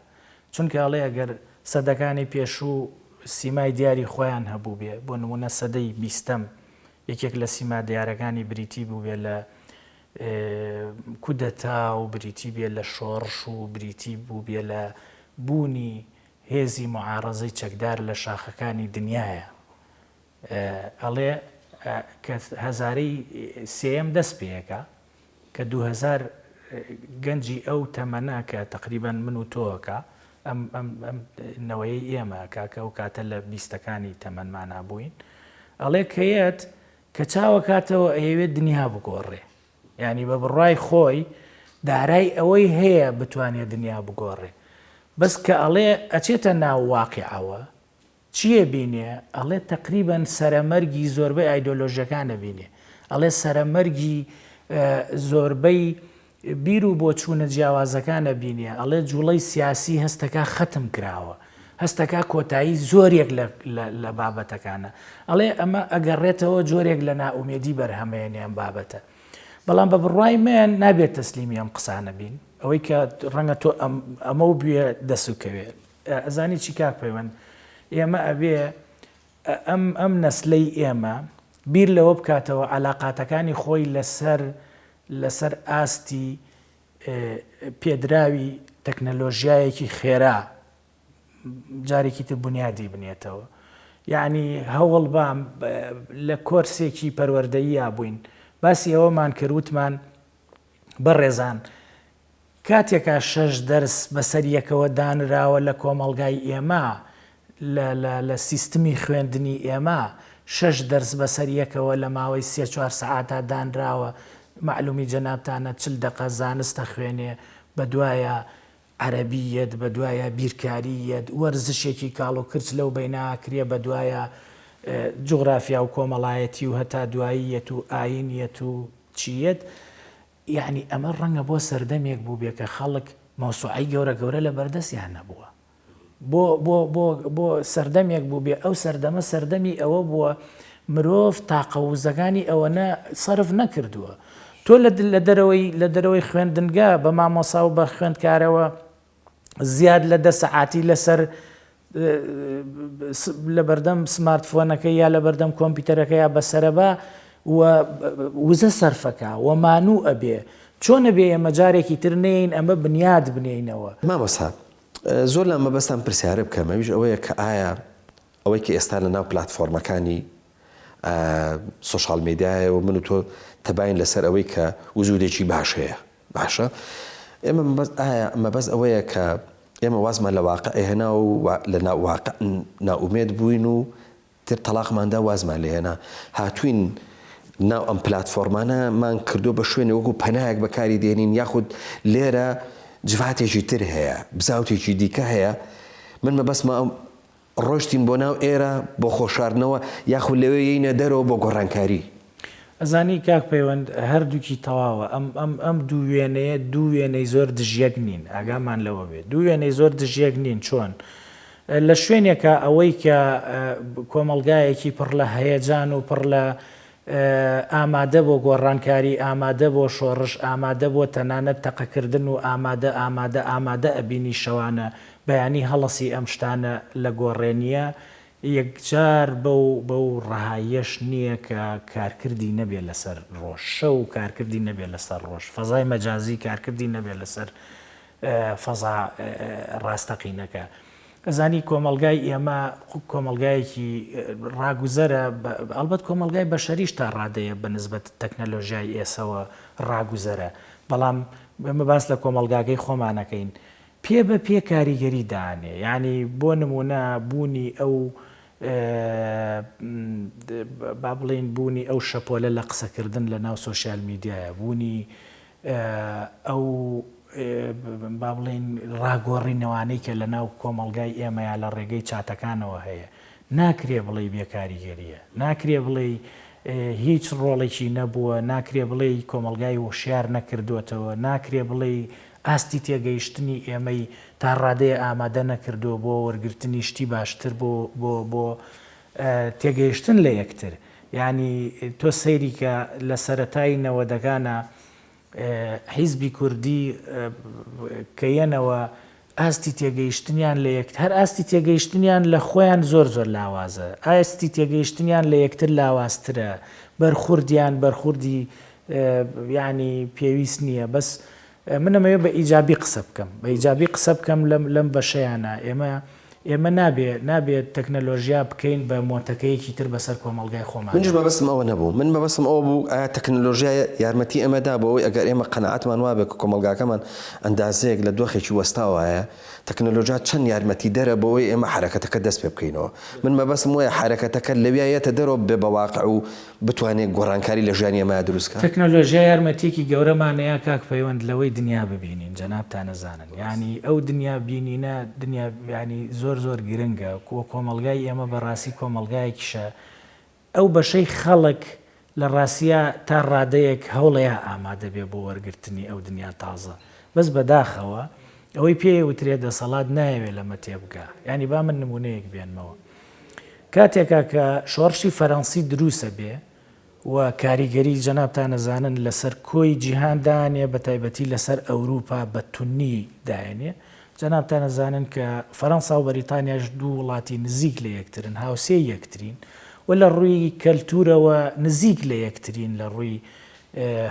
چونکە ئەڵێ ئەگەر سەدەکانی پێشوو سیمای دیاری خۆیان هەبووبێ، بۆ نموونە سەدەی بیستەم یەکێک لە سیما دیارەکانی بریتی بووبێ لە کودەتا و بریتی بێ لە شۆڕش و بریتی بووبێ لە بوونی هێزی موعارەزەی چەکدار لە شاخەکانی دنیایە. ئەڵێ کە هەزارەی سێیەم دەست پێکا کە 2000 گەنجی ئەو تەمەنە کە تقریبان من و تۆکە ئەم ئەم ئەم نەوەی ئێمە کاکە ئەو کاتە لە بیستەکانی تەمەنمانا بووین ئەڵێ کەیەت کە چاوەکاتەوە ئەیەوێت دنیا بگۆڕێ یانی بە بڕوای خۆی دارای ئەوەی هەیە بتوانێت دنیا بگۆڕێ بەس کە ئەڵێ ئەچێتە ناو واقعەوە چی ئەبینێ؟ ئەڵێ تەقریبەن سەرەمەرگی زۆربەی ئایدۆلۆژیەکان ئەبینێ. ئەڵێ سەرەمەرگی زۆربەی بیر و بۆچوونە جیاوازەکان ئەبینێ. ئەڵێ جوڵەی سیاسی هەستەکا خەتم کراوە. هەستەکا کۆتایی زۆرێک لە بابەتەکانە. ئەڵێ ئەمە ئەگەڕێتەوە جۆرێک لە نائومێدی بەرهەمەیەنێ ئەم بابەتە. بەڵام بە بڕوای من نابێت تەسلیمی ئەم قسانە بین. ئەوەی کە ڕەنگە تۆ ئەمەو بوێ دەسوکەوێ. ئەزانی چی کاک پەیوەند ئێمە ئەبێ ئەم ئەم نەسلەی ئێمە بیر لەوە بکاتەوە عەلاقاتەکانی خۆی لەسەر لەسەر ئاستی پێدراوی تەکنەلۆژیایەکی خێرا جارێکی تر بنیادی بنێتەوە یعنی هەوڵ بام لە کۆرسێکی پەروەردەییا بووین باسی ئەوەمان کرد وتمان بەڕێزان کاتێکا شەش دەرس بەسەر یەکەوە دانراوە لە کۆمەڵگای ئێمە، لە لە لە سیستمی خوێندنی ئێمە، شەش دەرس بەسەر یەکەوە لە ماوەی سێ چوار سەعاتا دانراوە، مەعلومی جەنابتانە چل دەقە زانست ئەخوێنێ، بەدوایا عەرەبی یەت، بەدوایا بیرکاری یەت، وەرزشێکی کاڵ و کرچ لەو بەینا ئەکرێ، بەدوایا جوغرافیا و کۆمەڵایەتی و هەتا دوایی یەت و ئایین یەت و چی یەت، یەعنی ئەمە ڕەنگە بۆ سەردەمێک بووبێ کە خەڵک مەوسوعەی گەورە گەورە لە بەردەستیان نەبووە. بۆ بۆ بۆ بۆ سەردەمێک بووبێ ئەو سەردەمە سەردەمی ئەوە بووە مرۆڤ تاقە وزەکانی ئەوەنە سەرف نەکردووە. تۆ لە لە دەرەوەی لە دەرەوەی خوێندنگە بە مامۆسا و بە خوێندکارەوە زیاد لە دە سەعاتی لەسەر لەبەردەم سمارتفۆنەکەی یا لەبەردەم کۆمپیوتەرەکە یا بەسەرەبا و وزە سەرفەکە و مانوو ئەبێ چۆن ئەبێ ئێمە جارێکی تر نەیەین ئەمە بنیاد بنێینەوە. مامۆستا زۆر لام مەبەستم پرسیارە بکەم ئەویش ئەوەیە کە ئایا ئەوەی کە ئێستا لە ناو پلاتفۆرمەکانی. سۆشیال میدیایە و من و تۆ تەباین لەسەر ئەوەی کە وجودێکی باش هەیە باشە ئێمە مەبەست ئایا مەبەست ئەوەیە کە ئێمە وازمان لە واقع هێنا و لە واقع نائومێد بووین و تر تەڵاقمان دا وازمان لێ هێنا هاتووین ناو ئەم پلاتفۆرمانە مان کردووە بە شوێنێ وەکو پەنایەک بەکاری دێنین یاخود لێرە جڤاتێکی تر هەیە بزاوتێکی دیکە هەیە من مەبەستمە ڕۆشتین بۆ ناو ئێرە بۆ خۆشاردنەوە یاخود لەوێ یەینە دەرەوە بۆ گۆڕانکاری. ئەزانی کاک پەیوەند هەردووکی تەواوە ئەم ئەم ئەم دوو وێنەیە دوو وێنەی زۆر دژیەک نین ئاگامان لەوە بێ دوو وێنەی زۆر دژیەک نین چۆن لە شوێنێکا ئەوەی کە کۆمەڵگایەکی پڕ لە هەیەجان و پڕ لە ئامادە بۆ گۆڕانکاری، ئامادە بۆ شۆڕش، ئامادە بۆ تەنانەت تەقەکردن و ئامادە ئامادە ئامادە ئەبینی شەوانە بەیانی هەڵەسی ئەم شتانە لە گۆڕێ نییە، یەکجار بەو بەو ڕەهاییەش نییە کە کارکردی نەبێ لەسەر ڕۆژ، شەو کارکردی نەبێ لەسەر ڕۆژ، فەزای مەجازی کارکردی نەبێ لەسەر فەزا ڕاستەقینەکە. ئەزانی کۆمەڵگای ئێمە کۆمەڵگایەکی ڕاگوزەرە، ئەڵبەت کۆمەڵگای بەشەریش تا ڕادەیە بە نسبەت تەکنەلۆژیای ئێسەوە ڕاگوزەرە، بەڵام ئێمە باس لە کۆمەڵگاکەی خۆمان ئەکەین پێ بە پێ کاریگەری دانێ، یانی بۆ نموونە بوونی ئەو با بڵێین بوونی ئەو شەپۆلە لە قسەکردن لە ناو سۆشیال میدیایە، بوونی ئەو با بڵێین ڕاگۆڕینەوانەی کە لەناو کۆمەڵگای ئێمەیا لە ڕێگەی چاتەکانەوە هەیە ناکرێ بڵێی بێ کاریگەرییە، ناکرێ بڵێی هیچ ڕۆڵێکی نەبووە، ناکرێ بڵێی کۆمەڵگای وشیار نەکردۆتەوە، ناکرێ بڵێی ئاستی تێگەیشتنی ئێمەی تا ڕادەیە ئامادە نەکردووە بۆ وەرگرتنی شتی باشتر بۆ بۆ بۆ تێگەیشتن لە یەکتر. یانی تۆ سەیری کە لە سەرەتای نەوەدەکانا حیزبی کوردی کە یەنەوە ئاستی تێگەیشتنیان لە یەک هەر ئاستی تێگەیشتنیان لە خۆیان زۆر زۆر لاوازە ئاستی تێگەیشتنیان لە یەکتر لاوازترە بەرخوردیان بەرخوردی یعنی پێویست نییە بەس من ئەمەوێ بە ئیجابی قسە بکەم بە ئیجابی قسە بکەم لەم لەم بەشەیانە ئێمە ئێمە نابێ نابێ تەکنەلۆژیا بکەین بە مۆتەکەیەکی تر بەسەر کۆمەڵگای خۆماندا. منیش مەبەستم ئەوە نەبوو. من مەبەستم ئەوە بوو ئایا تەکنەلۆژیا یارمەتی ئێمە دا بۆ ئەوەی ئەگەر ئێمە قەناعەتمان وابێ کە کۆمەڵگاکەمان ئەندازەیەک لە دۆخێکی وەستاوایە تەکنەلۆژیا چەند یارمەتیدەرە بۆ ئەوەی ئێمە حەرەکەتەکە دەست پێ بکەینەوە. من مەبەستم وەیە حەرەکەتەکە لەویا یەتە دەرەوە ببێ بە واقع و بتوانێ گۆڕانکاری لە ژیانی ئێمەیا دروست کا. تەکنەلۆژیا یارمەتیەکی گەورەمان ئەیا کاک پەیوەند لەوەی دنیا ببینین جەنابتان ئەزانن یانی ئەو دنیا بینینە دنیا یانی زۆر زۆر گرنگە وە کۆمەڵگای ئێمە بەڕاستی کۆمەڵگایەکیشە ئەو بەشەی خەڵک لە ڕاستیا تا ڕادەیەک هەوڵەیا ئامادە بێ بۆ وەرگرتنی ئەو دنیا تازە بەس بەداخەوە ئەوەی پێ وترێ دەسەڵات نایەوێ لەمە تێبگا یانی با من نمونەیەک بێنمەوە کاتێکا کە شۆڕشی فەرەنسی دروسە بێ و کاریگەری جەنابتان ئەزانن لەسەر کۆی جیهان دانێ بە تایبەتی لەسەر ئەوروپا بە تونی دایەنێ جەنابتان ئەزانن کە فەرەنسا و بەریتانیاش دوو وڵاتی نزیک لە یەکترن هاوسێی یەکترین و لە ڕووی کەلتورەوە نزیک لە یەکترین لە ڕووی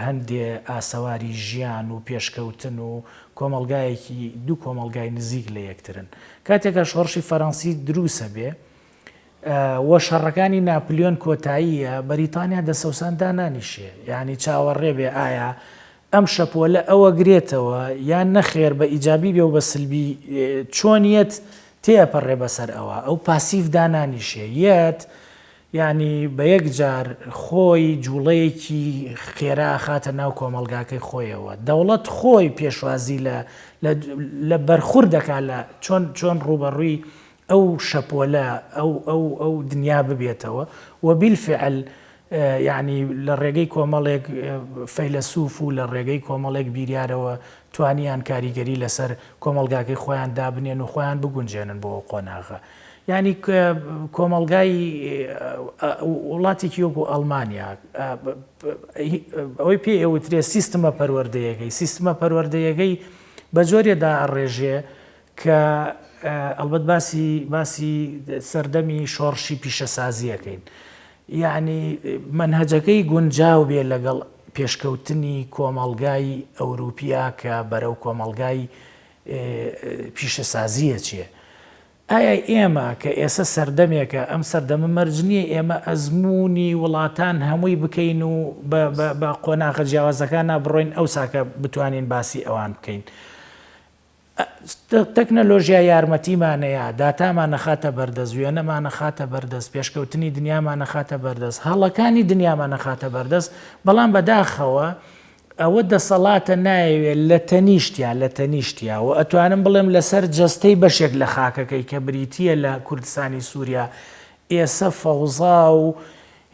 هەندێ ئاسەواری ژیان و پێشکەوتن و کۆمەڵگایەکی دوو کۆمەڵگای نزیک لە یەکترن. کاتێکا شۆڕشی فەرەنسی دروسە بێ و شەڕەکانی ناپلیۆن کۆتاییە، بەریتانیا دەسەوسان دانانیشێ، یانی چاوەڕێ بێ ئایا ئەم شەپۆلە ئەوە گرێتەوە یان نەخێر بە ئیجابی بێ و بە سلبی چۆن یەت تێئەپەڕێ بەسەر ئەوە ئەو پاسیڤ دانانیشێ یەت یانی بە یەک جار خۆی جوڵەیەکی خێرا ئەخاتە ناو کۆمەڵگاکەی خۆیەوە، دەوڵەت خۆی پێشوازی لە لە لە بەرخورد دەکا لە چۆن چۆن ڕووبەڕووی ئەو شەپۆلە ئەو ئەو ئەو دنیا ببێتەوە و بیلفعل یانی لە ڕێگەی کۆمەڵێک فەیلەسوف و لە ڕێگەی کۆمەڵێک بیریارەوە توانیان کاریگەری لەسەر کۆمەڵگاکەی خۆیان دابنێن و خۆیان بگونجێنن بۆ ئەو قۆناغە. یانی کۆمەڵگای وڵاتێکی وەکو ئەڵمانیا ئەوەی پێ ئەوترێ سیستمە پەروەردەیەکەی سیستمە پەروەردەیەکەی بە جۆرێ دائەڕێژێ کە ئەڵبەت باسی باسی سەردەمی شۆڕشی پیشەسازیەکەین یعنی مەنهەجەکەی گونجاو بێ لەگەڵ پێشکەوتنی کۆمەڵگای ئەوروپیا کە بەرەو کۆمەڵگای پیشەسازیە چێ. ئایا ئێمە کە ئێسە سەردەمێکە، ئەم سەردەمە مەرج نییە ئێمە ئەزموونی وڵاتان هەمووی بکەین و بە بە بە قۆناغە جیاوازەکانا بڕۆین ئەوسا کە بتوانین باسی ئەوان بکەین. تەکنەلۆژیا یارمەتیمانەیە، داتامان ئەخاتە بەردەست، وێنەمان ئەخاتە بەردەست، پێشکەوتنی دنیامان ئەخاتە بەردەست، هەڵەکانی دنیامان ئەخاتە بەردەست، بەڵام بەداخەوە ئەوە دەسەڵاتە نایەوێ لە تەنیشتیا، لە تەنیشتیا و ئەتوانم بڵێم لەسەر جەستەی بەشێک لە خاکەکەی کە بریتییە لە کوردستانی سووریا، ئێسە فەوزا و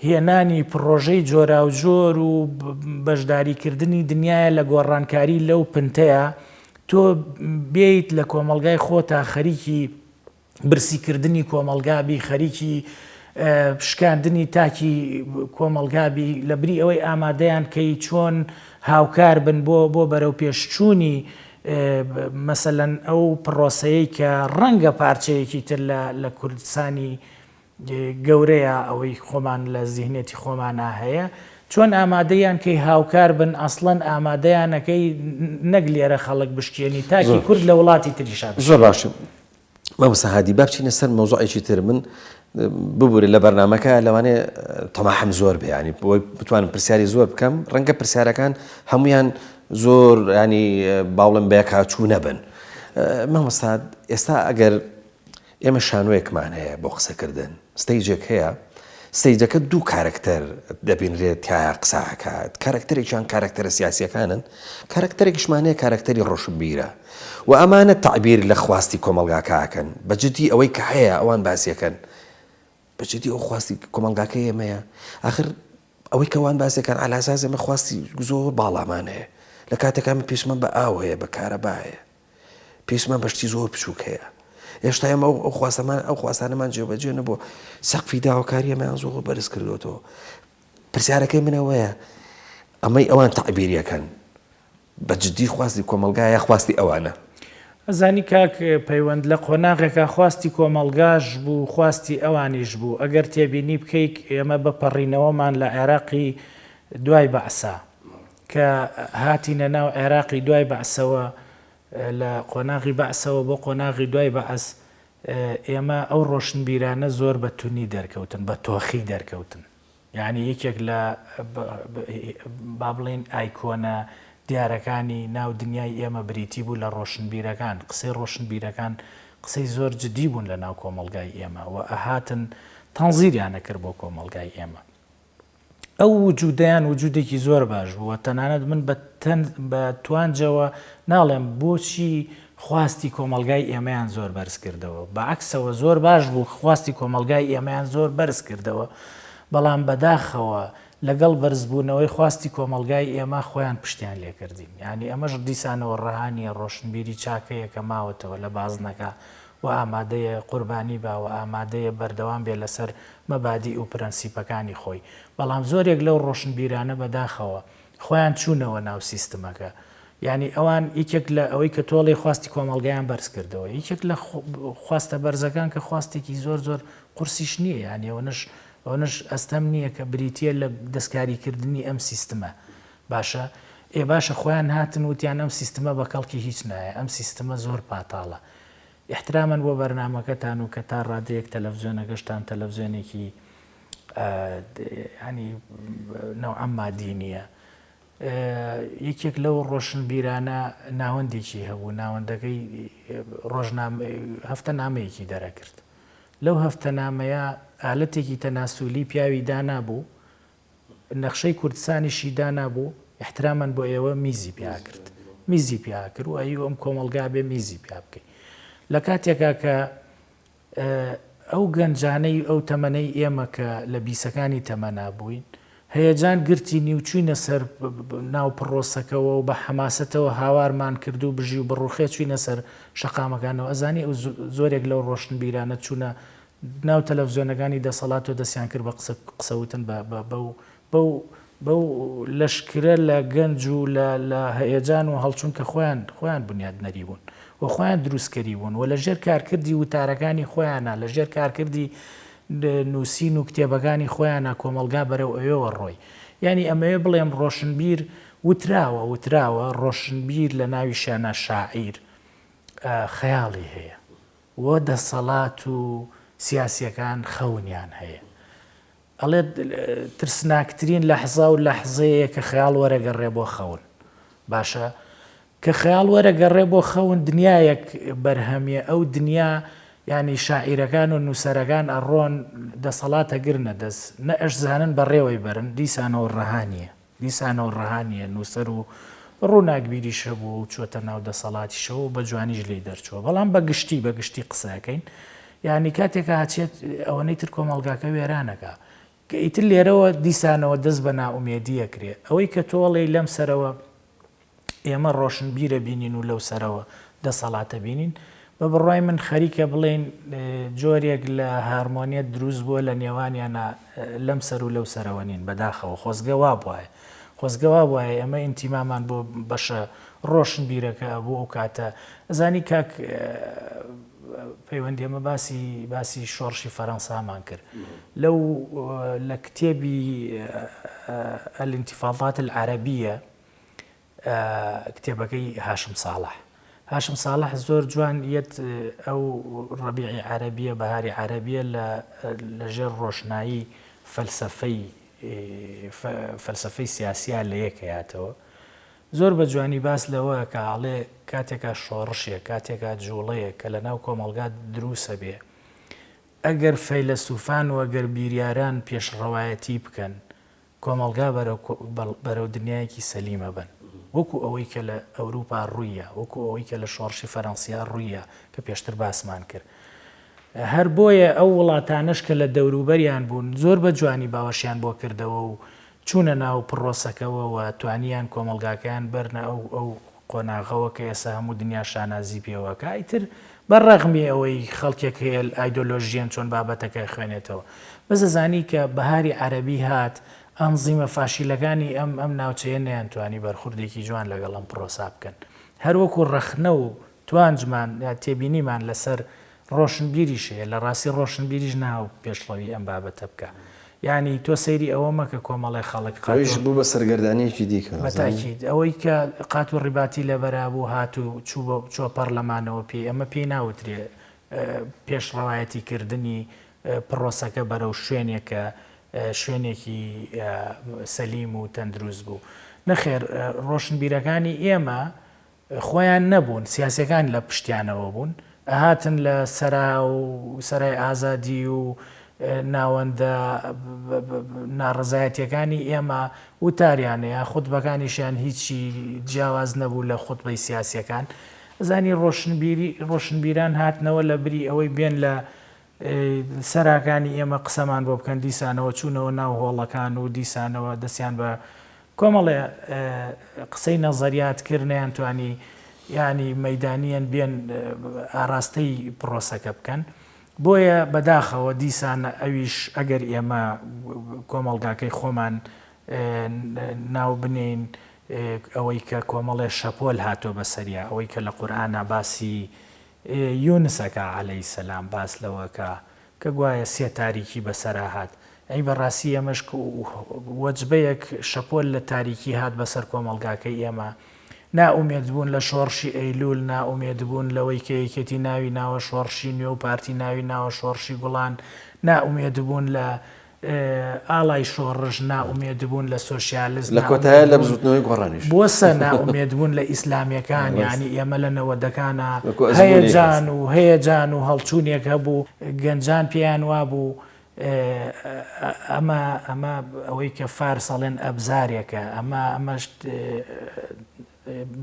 هێنانی پڕۆژەی جۆراوجۆر و بەشداریکردنی دنیایە لە گۆڕانکاری لەو پنتەیا، تۆ بێیت لە کۆمەڵگای خۆتا خەریکی برسیکردنی کۆمەڵگا بی، خەریکی شکاندنی تاکی کۆمەڵگا بی، لە بری ئەوەی ئامادەیان کەی چۆن هاوکار بن بۆ بۆ بەرەوپێشچوونی مەسەلەن ئەو پڕۆسەیەی کە ڕەنگە پارچەیەکی تر لە لە کوردستانی گەورەیە ئەوەی خۆمان لە زیهنیەتی خۆمانا هەیە چۆن ئامادەیان کەی هاوکار بن ئەسڵەن ئامادەیانەکەی نەک لێرە خەڵک بشکێنی تاکی کورد لە وڵاتی تریشا زۆر باشە مامۆستا هادی با بچینە سەر مەوزوعێکی تر من ببورە لە بەرنمەکە لەوانەیە تەماحم زۆر بێ ینی بۆی بتوانم پرسیاری زۆر بکەم ڕەنگە پرسیارەکان هەمویان زۆر ینی باوڵم بەیەکاچوو نەبن مامۆستا ئێستا ئەگەر ئێمە شانۆیەکمان هەیە بۆ قسەکردن، stage ێک هەیە، stage ەکە دوو کارەکتەر دەبینرێت تیایا قسە ئەکات، کارەکتەرێکیان کارەکتەرە سیاسییەکانن، کارەکتەرێکیشمان هەیە کارەکتەری ڕۆشنبیرە و ئەمانە تەعبیر لە خواستی کۆمەڵگاکە ئەکەن، بە جدی ئەوەی کە هەیە ئەوان باسی ئەکەن، بە جدی ئەو خواستی کۆمەڵگاکەی ئێمەیە، ئاخر ئەوەی کە ئەوان باسی ئەکەن عەلا ئەساس ئێمە خواستی زۆر باڵامان هەیە، لە کاتێکا ئێمە پێویستمان بە ئاو هەیە، بە کارەبا هەیە. پێویستمان بە شتی زۆر بچووک هەیە. هێشتا ئێمە ئەو خواستەمان ئەو خواستانەمان جێبەجێ نەبووە. سەقفی داواکاری ئێمەیان زۆر بەرز کردوێتەوە. پرسیارەکەی من ئەوەیە ئەمەی ئەوان تەعبیریەکەن بە جدی خواستی کۆمەڵگا یا خواستی ئەوانە؟ ئەزانی کاک پەیوەند لە قۆناغێکا خواستی کۆمەڵگاش بوو خواستی ئەوانیش بوو ئەگەر تێبینی بکەیت ئێمە بە پەڕینەوەمان لە عێراقی دوای بەعسا کە هاتینە ناو عێراقی دوای بەعسەوە، لە قۆناغی بەعسەوە بۆ قۆناغی دوای بەعس، ئێمە ئەو ڕۆشنبیرانە زۆر بە تونی دەرکەوتن، بە تۆخی دەرکەوتن. یانی یەکێک لە با بڵێین ئایکۆنە دیارەکانی ناو دنیای ئێمە بریتی بوو لە ڕۆشنبیرەکان. قسەی ڕۆشنبیرەکان قسەی زۆر جدی بوون لە ناو کۆمەڵگای ئێمە و ئەهاتن تەنزیریان ئەکرد بۆ کۆمەڵگای ئێمە. ئەو وجودەیان وجودێکی زۆر باش بوو و تەنانەت من بە تەن بە توانجەوە ناڵێم بۆچی خواستی کۆمەڵگای ئێمەیان زۆر بەرز کردەوە بە عەکسەوە زۆر باش بوو خواستی کۆمەڵگای ئێمەیان زۆر بەرز کردەوە بەڵام بەداخەوە لەگەڵ بەرزبوونەوەی خواستی کۆمەڵگای ئێمە خۆیان پشتیان لێکردین یانی ئەمەش دیسانەوە ڕەها نییە ڕۆشنبیری چاکەیە کە ماوەتەوە لە بازنەکە و ئامادەیە قوربانی با و ئامادەیە بەردەوام بێ لەسەر مەبادیء و پرەنسیپەکانی خۆی، بەڵام زۆرێک لەو ڕۆشنبیرانە بەداخەوە خۆیان چوونەوە ناو سیستمەکە، یانی ئەوان یەکێک لە ئەوەی کە تۆڵەی خواستی کۆمەڵگایان بەرز کردەوە، یەکێک لە خواستە بەرزەکان کە خواستێکی زۆر زۆر قورسیش نییە، یانی ئەوەنەش ئەوەنەش ئەستەم نییە کە بریتییە لە دەستکاریکردنی ئەم سیستمە، باشە ئێ باشە خۆیان هاتن وتیان ئەم سیستمە بە کەڵکی هیچ نایە، ئەم سیستمە زۆر پاتاڵە، ئیحترامەن بۆ بەرنامەکەتان و کە تا ڕادەیەک تەلەفزیۆنەکەشتان تەلەفزیۆنێکی ینی نەوعەم مادی نییە. یەکێک لەو ڕۆشنبیرانە ناوەندێکی هەبوو ناوەندەکەی ڕۆژنامە هەفتە نامەیەکی دەرەکرد لەو هەفتە نامەیە ئالەتێکی تەناسولی پیاوی دانابوو نەخشەی کوردسانیشی دانابوو ئیحترامەن بۆ ئێوە میزی پیا کرد میزی پیا کرد و ئەی ئەم کۆمەڵگا بێ میزی پیا بکەی لە کاتێکا کە ئەو گەنجانەی ئەو تەمەنەی ئێمە کە لە بیسەکانی تەمەنا بووین هەیەجان گرتینی و چوینە سەر ناو پڕۆسەکەوە و بە حەماسەتەوە هاوارمان کرد و بژی و بڕوخێ چوینە سەر شەقامەکانەوە ئەزانی ئەو زۆرێک لەو ڕۆشنبیرانە چوونە ناو تەلەفزیۆنەکانی دەسەڵاتەوە دەستیان کرد بە قسە قسەوتن بە بە بەو بەو بەو لەشکرە لە گەنج و لە لە هەیەجان و هەڵچوون کە خۆیان خۆیان بنیادنەری بوون و خۆیان دروستکەری بوون و لە ژێر کارکردی وتارەکانی خۆیانە لە ژێر کارکردی نووسین و کتێبەکانی خۆیانە کۆمەڵگا بەرەو ئەوێوە ڕۆی یانی ئەمەوێ بڵێم ڕۆشنبیر وتراوە وتراوە ڕۆشنبیر لە ناویشیانە شاعیر خەیاڵی هەیە. و دەسەڵات و سیاسیەکان خەونیان هەیە. ئەڵێت ترسناکترین لەحزە و لەحزەیە کە خەیاڵ وەرەگەڕێ بۆ خەون. باشە کە خەیاڵ وەرەگەڕێ بۆ خەون دنیایەک بەرهەمیە ئەو دنیا یانی شاعیرەکان و نووسەرەکان ئەڕۆن دەسەڵات ئەگرنە دەست نە ئەشزانن بەڕێوەی بەرن دیسانەوە ڕەها نییە. دیسانەوە ڕەها نییە، نووسەر و ڕووناکبیریش هەبووە و چووەتە ناو دەسەڵاتیشەوە و بە جوانیش لێی دەرچووە، بەڵام بە گشتی بە گشتی قسە ئەکەین یانی کاتێک ئەچێت ئەوەنەی تر کۆمەڵگاکە وێران ئەکا کە ئیتر لێرەوە دیسانەوە دەست بە نائومێدی ئەکرێ ئەوەی کە تۆ ئەڵێی لەم سەرەوە ئێمە ڕۆشنبیر ئەبینین و لەو سەرەوە دەسەڵات ئەبینین، بە بڕوای من خەریکە بڵێین جۆرێک لە هارمۆنیەت دروست بووە لە نێوانیانا لەم سەر و لەو سەرەوە نین، بەداخەوە خۆزگە وابوایە، خۆزگە وابوایە ئێمە ئینتیمامان بۆ بەشە ڕۆشنبیرەکە ئەبوو ئەو کاتە، ئەزانی کاک پەیوەند ئێمە باسی باسی شۆڕشی فەرەنسامان کرد لەو لە کتێبی الانتفاضات العربیە کتێبەکەی هاشم ساڵح. هاشم ساڵح زۆر جوان یەت ئەو ڕەبیعی عەرەبیە، بەهاری عەرەبیە لە لە ژێر ڕۆشنایی فەلسەفەی فەلسەفەی سیاسیا لە یەک هەیاتەوە. زۆر بە جوانی باس لەوە ئەکا ئەڵێ کاتێکا شۆڕشێک، کاتێکا جووڵەیەک کە لە ناو کۆمەڵگا دروس ئەبێ ئەگەر فەیلەسوفان و ئەگەر بیریاران پێشڕەوایەتی بکەن کۆمەڵگا بەرەو دنیایەکی سەلیم ئەبەن وەکو ئەوەی کە لە ئەوروپا ڕووییا، وەکو ئەوەی کە لە شۆڕشی فەرەنسیا ڕووییا کە پێشتر باسمان کرد. هەر بۆیە ئەو وڵاتانەش کە لە دەوروبەریان بوون زۆر بە جوانی باوەشیان بۆ کردەوە و چوونە ناو پڕۆسەکەوە و توانیان کۆمەڵگاکەیان بەرنە ئەو ئەو قۆناغەوە کە ئێستا هەموو دنیا شانازی پێوە ئەکا ئیتر بە ڕەغمی ئەوەی خەڵکێک هەیە ئایدۆلۆژیەن چۆن بابەتەکە ئەخوێنێتەوە بەس ئەزانی کە بەهاری عەرەبی هات ئەنزیمە فاشیلەکانی ئەم ئەم ناوچەیە نەیانتوانی بەرخوردێکی جوان لەگەڵ ئەم پڕۆسا بکەن هەر وەکو ڕەخنە و توانجمان یا تێبینیمان لەسەر ڕۆشنبیریش هەیە لە ڕاستی ڕۆشنبیریش ناو پێشڕەوی ئەم بابەتە بکا یانی تۆ سەیری ئەوە مەکە کۆمەڵێ خەڵک قات ئەویش بوو بە سەرگەردانیەکی دیکە بە تاکید ئەوەی کە قات و ڕیباتی لەبەرا بوو هات و چوو بە چوە پەڕلەمانەوە پێی ئەمە پێی ناوترێ پێشڕەوایەتی کردنی پڕۆسەکە بەرەو شوێنێک کە شوێنێکی سەلیم و تەندروست بوو نەخێر ڕۆشنبیرەکانی ئێمە خۆیان نەبوون، سیاسیەکان لە پشتیانەوە بوون، ئەهاتن لە سەرا و سەرای ئازادی و ناوەندە ناڕەزایەتیەکانی ئێمە وتاریان هەیە، خوتبەکانیشیان هیچی جیاواز نەبوو لە خوتبەی سیاسیەکان. ئەزانی ڕۆشنبیری ڕۆشنبیران هاتنەوە لە بری ئەوەی بێن لە سەراکانی ئێمە قسەمان بۆ بکەن دیسانەوە چوونەوە ناو هۆڵەکان و دیسانەوە دەستیان بە کۆمەڵێ قسەی نەزەریات کرد نەیانتوانی یانی مەیدانیەن بێن ئاراستەی پرۆسەکە بکەن بۆیە بەداخەوە دیسان ئەویش ئەگەر ئێمە کۆمەڵگاکەی خۆمان ناو بنێین ئەوەی کە کۆمەڵێ شەپۆل هاتۆ بەسەریا ئەوەی کە لە قورئانا باسی یونس ئەکا علیە سلام باس لەوە ئەکا کە گوایە سێ تاریکی بەسەرا هات ئەی بەڕاستی ئێمەش وەجبەیەک شەپۆل لە تاریکی هات بەسەر کۆمەڵگاکەی ئێمە نائومێد بوون لە شۆڕشی ئەیلول نائومێد بوون لەوەی کە یەکێتی ناوی ناوە شۆڕشی نوێ و پارتی ناوی ناوە شۆڕشی گوڵان نائومێد بوون لە ئاڵای شۆڕش، نائومێدبوون لە سۆشیالست، لە کۆتایە لە بزوتنەوەی گۆڕانیش. بۆسە نائومێدبوون لە ئیسلامیەکان، یانی ئێمە لە نەوەدەکانا هەیەجان و هەیەجان و هەڵچوونێک هەبوو، گەنجان پێیان وابوو ئەمە ئەمە ئەوەی کە فارس ئەڵێن ئەبزارێکە، ئەمە ئەمەش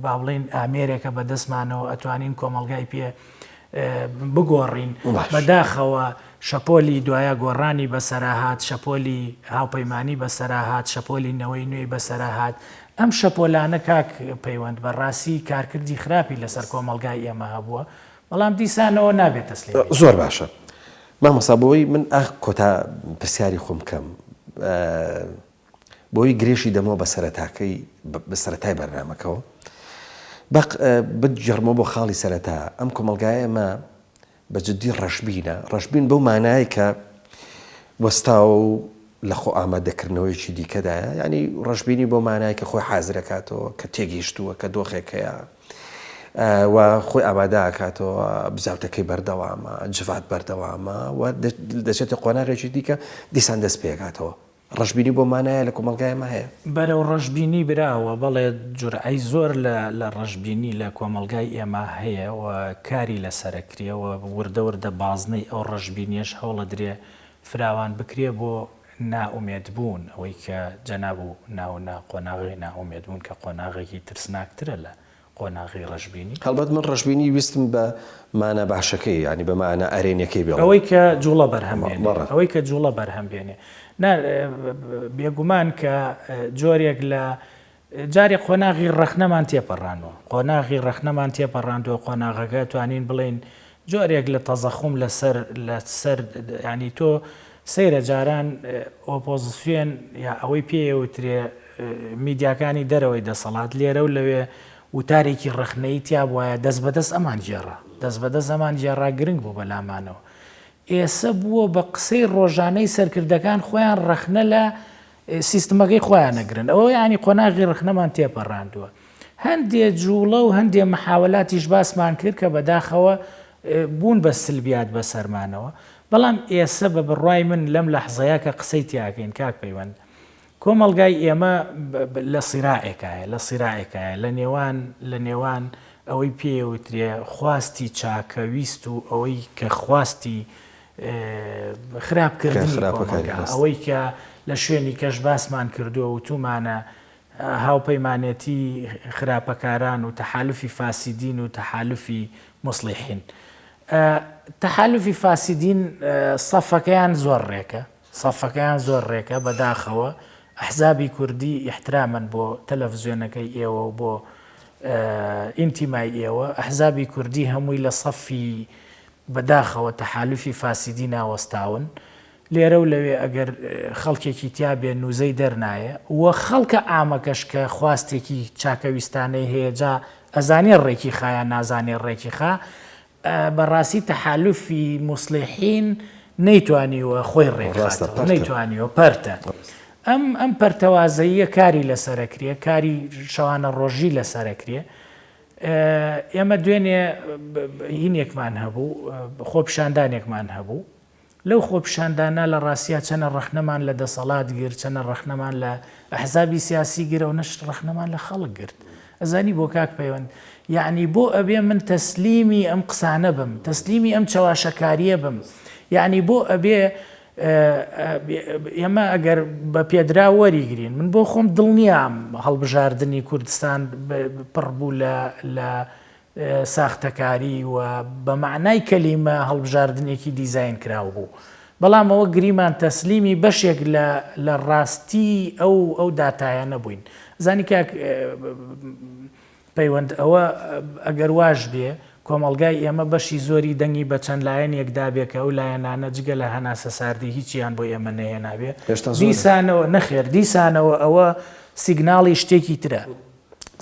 با بڵێین ئامێرێکە بە دەستمانەوە ئەتوانین کۆمەڵگای پێ بگۆڕین بەداخەوە شەپۆلی دوایە گۆڕانی بەسەرا هات شەپۆلی هاوپەیمانی بەسەرا هات شەپۆلی نەوەی نوێی بەسەرا هات ئەم شەپۆلانە کاک پەیوەند بە ڕاستی کارکردی خراپی لەسەر کۆمەڵگای ئێمە هەبووە بەڵام دیسانەوە نابێت تەسلیم زۆر باشە مامۆستا بۆی من ئاخ کۆتا پرسیاری خۆم بکەم بۆی گرێشی دەمەوە بە سەرەتاکەی بە سەرەتای بەرنامەکەوە بەق بگێڕمەوە بۆ خاڵی سەرەتا ئەم کۆمەڵگایە ئێمە بە جدی ڕەشبینە ڕەشبین بەو مانایە کە وەستاوە و لە خۆ ئامادەکردنەوەیەکی دیکەدایە ینی ڕەشبینی بۆ مانای کە خۆی حازرەکاتەوە کە تێگەیشتووە کە دۆخێک هەیە. و خۆی ئامادە ئەکاتەوە، بزاوتەکەی بەردەوامە، جڤات بەردەوامە و دەچێتە قۆناغێکی دیکە دیسان دەست پێکاتەوە. ڕەشبینی بۆ مانایە لە کۆمەڵگای ئێمە هەیە؟ بەرەو ڕەشبینی براوە، بەڵێ جورعەی زۆر لە لە ڕەشبینی لە کۆمەڵگای ئێمە هەیە و کاری لەسەرەکرێ و وردە وردە بازنەی ئەو ڕەشبینیەش هەوڵەدرێ فراوان بکرێ بۆ نائومێد بوون، ئەوەی کە جەناب و ناو نا قۆناغی نائومێد بوون کە قۆناغێکی ترسناکترە لە قۆناغی ڕەشبینی. هەڵبەت من ڕەشبینی ویستم بە مانا باشەکەی یانی بە مانا ئەرێنیەکەی بێڵم. ئەوەی کە جوڵە بەرهەم بێنێ. ئەوەی کە جوڵە بەرهەم بێنێ. نا بێگومان کە جۆرێک لە جارێ قۆناغی ڕەخنەمان تێپەڕانوە. قۆناغی ڕەخنەمان تێپەڕاندووە، قۆناغەکە توانین بڵێین جۆرێک لە تەزەخوم لەسەر لەسەر یانی تۆ سەیرە جاران ئۆپۆزسیۆن یا ئەوەی پێیەوترێ میدیاکانی دەرەوەی دەسەڵات لێرە و لەوێ وتارێکی ڕەخنەیی تیا بوایە دەست بەدەست ئەمان گێڕا دەست بەدەست ئەمان گێڕا گرنگ بوو بەلامانەوە ئێسە بووە بە قسەی ڕۆژانەی سەرکردەکان خۆیان ڕەخنە لە سیستمەکەی خۆیان نەگرن ئەوە یانی قۆناغی ڕەخنەمان تێپەڕاندووە هەندێ جوڵە و هەندێ محاوەلاتیش باسمان کرد کە بەداخەوە بوون بە سلبیات بەسەرمانەوە بەڵام ئێسە بە بڕوای من لەم لەحزەیە کە قسەی تیاکەین کاک پەیوەند کۆمەڵگای ئێمە لە سیراعێکایە لە سیراعێکایە لە نێوان لە نێوان ئەوەی پێیەوترێ خواستی چاکە ویست و ئەوەی کە خواستی خراپکردنی کۆمەڵگا ئەوەی کە لە شوێنی کەش باسمان کردووە وتومانە هاوپەیمانێتی خراپەکاران و تەحالفی فاسیدین و تەحالفی موسڵیحین. تەحالفی فاسیدین سەفەکەیان زۆر ڕێکە، سەفەکەیان زۆر ڕێکە بەداخەوە ئەحزابی کوردی ئیحترامەن بۆ تەلەفزیۆنەکەی ئێوە و بۆ ئینتیمای ئێوە ئەحزابی کوردی هەمووی لە سەفی بەداخەوە تەحالفی فاسیدینا وەستاون لێرە و لەوێ ئەگەر خەڵکێکی تیا بێ نوزەی دەرنایە و خەڵکە عامەکەش کە خواستێکی چاکەویستانەی هەیە جا ئەزانێ ڕێکی خا یان نازانێ ڕێکی خا بەڕاستی تەحالوفی موسڵیحین نەیتوانیوە خۆی ڕێکخاتەوە نەیتوانیوە پەرتە ئەم ئەم پەرتەوازەییە کاری لەسەرەکرێ کاری شەوانە ڕۆژی لەسەرەکرێ ئێمە دوێنێ هینێکمان هەبوو خۆپیشاندانێکمان هەبوو لەو خۆپیشاندانە لە ڕاستیا چەنە ڕەخنەمان لە دەسەڵات گرت، چەنە ڕەخنەمان لە ئەحزابی سیاسی گرت، ئەونەش ڕەخنەمان لە خەڵک گرت. ئەزانی بۆ کاک پەیوەند؟ یەعنی بۆ ئەبێ من تەسلیمی ئەم قسانە بم، تەسلیمی ئەم چەواشەکارییە بم؟ یەعنی بۆ ئەبێ ئێمە ئەگەر بە پێدراو وەریگرین، من بۆ خۆم دڵنیام هەڵبژاردنی کوردستان پڕ بوو لە لە ساختەکاری و بە مەعنای کەلیمە هەڵبژاردنێکی دیزاین کراو بوو. بەڵام ئەوە گریمان تەسلیمی بەشێک لە لە ڕاستی ئەو ئەو داتایانە بووین. زانی کاک پەیوەند ئەوە ئەگەر واش بێ کۆمەڵگای ئێمە بەشی زۆری دەنگی بە چەند لایەنێک دابێ کە ئەو لایەنانە جگە لە هەناسەساردی هیچیان بۆ ئێمە نەهێنابێ هێشتا زۆرن. دیسانەوە نەخێر دیسانەوە ئەوە سیگناڵی شتێکی ترە.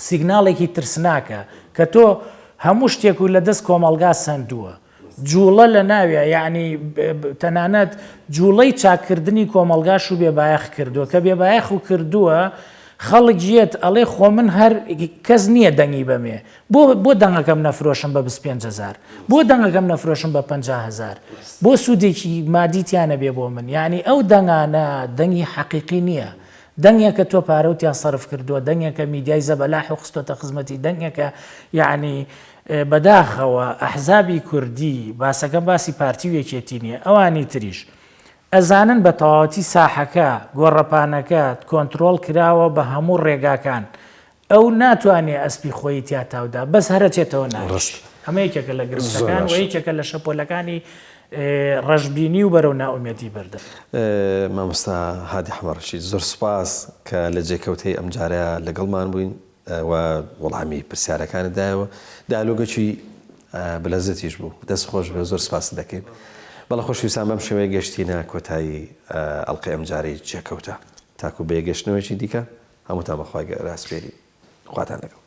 سیگناڵێکی ترسناکە کە تۆ هەموو شتێک و لە دەست کۆمەڵگا سەندووە جوڵە لە ناویا یعنی تەنانەت جوڵەی چاکردنی کۆمەڵگاش و بێبایەخ کردووە کە بێبایەخ و کردووە خەڵک یەت ئەڵێ خۆ من هەر کەس نییە دەنگی بەمێ بۆ بۆ دەنگەکەم نەفرۆشم بە 25 هەزار بۆ دەنگەکەم نەفرۆشم بە 50 هەزار بۆ سوودێکی مادی تیانە بێ بۆ من یعنی ئەو دەنگانە دەنگی حەقیقی نییە دەنگێکە تۆ پارەو تیا سەرف کردووە، دەنگێکە میدیای زەبەلاح و خستۆتە خزمەتی، دەنگێکە یەعنی بەداخەوە ئەحزابی کوردی، باسەکەم باسی پارتی و یەکێتی نییە، ئەوانی تریش ئەزانن بە تەواوەتی ساحەکە، گۆڕەپانەکە کۆنترۆڵ کراوە بە هەموو ڕێگاکان، ئەو ناتوانێ ئەسپی خۆیی تیا تاودا بەس هەرەچێتەوە ناویش. ئەمە یەکێکە لە گرفتەکان و یەکێکە لە شەپۆلەکانی ڕەشبینی و بەرەو نائومێدی بردن. مامۆستا هادی حەمەڕەشید زۆر سوپاس کە لە جێکەوتەی ئەمجارەیا لەگەڵمان بووین و وەڵامی پرسیارەکانت دایەوە. دیالۆگێکی بەلەزەتیش بوو. دەست خۆش بێ زۆر سوپاست دەکەین. بەڵێ خۆشەویستان بەم شێوەیە گەشتینە کۆتایی ئەڵقەی ئەمجارەی جێکەوتە. تاکوو بە یەکگەشتنەوەیەکی دیکە هەمووتان بە خوای گەورە ئەسپێرین. خواتان لەگەڵ.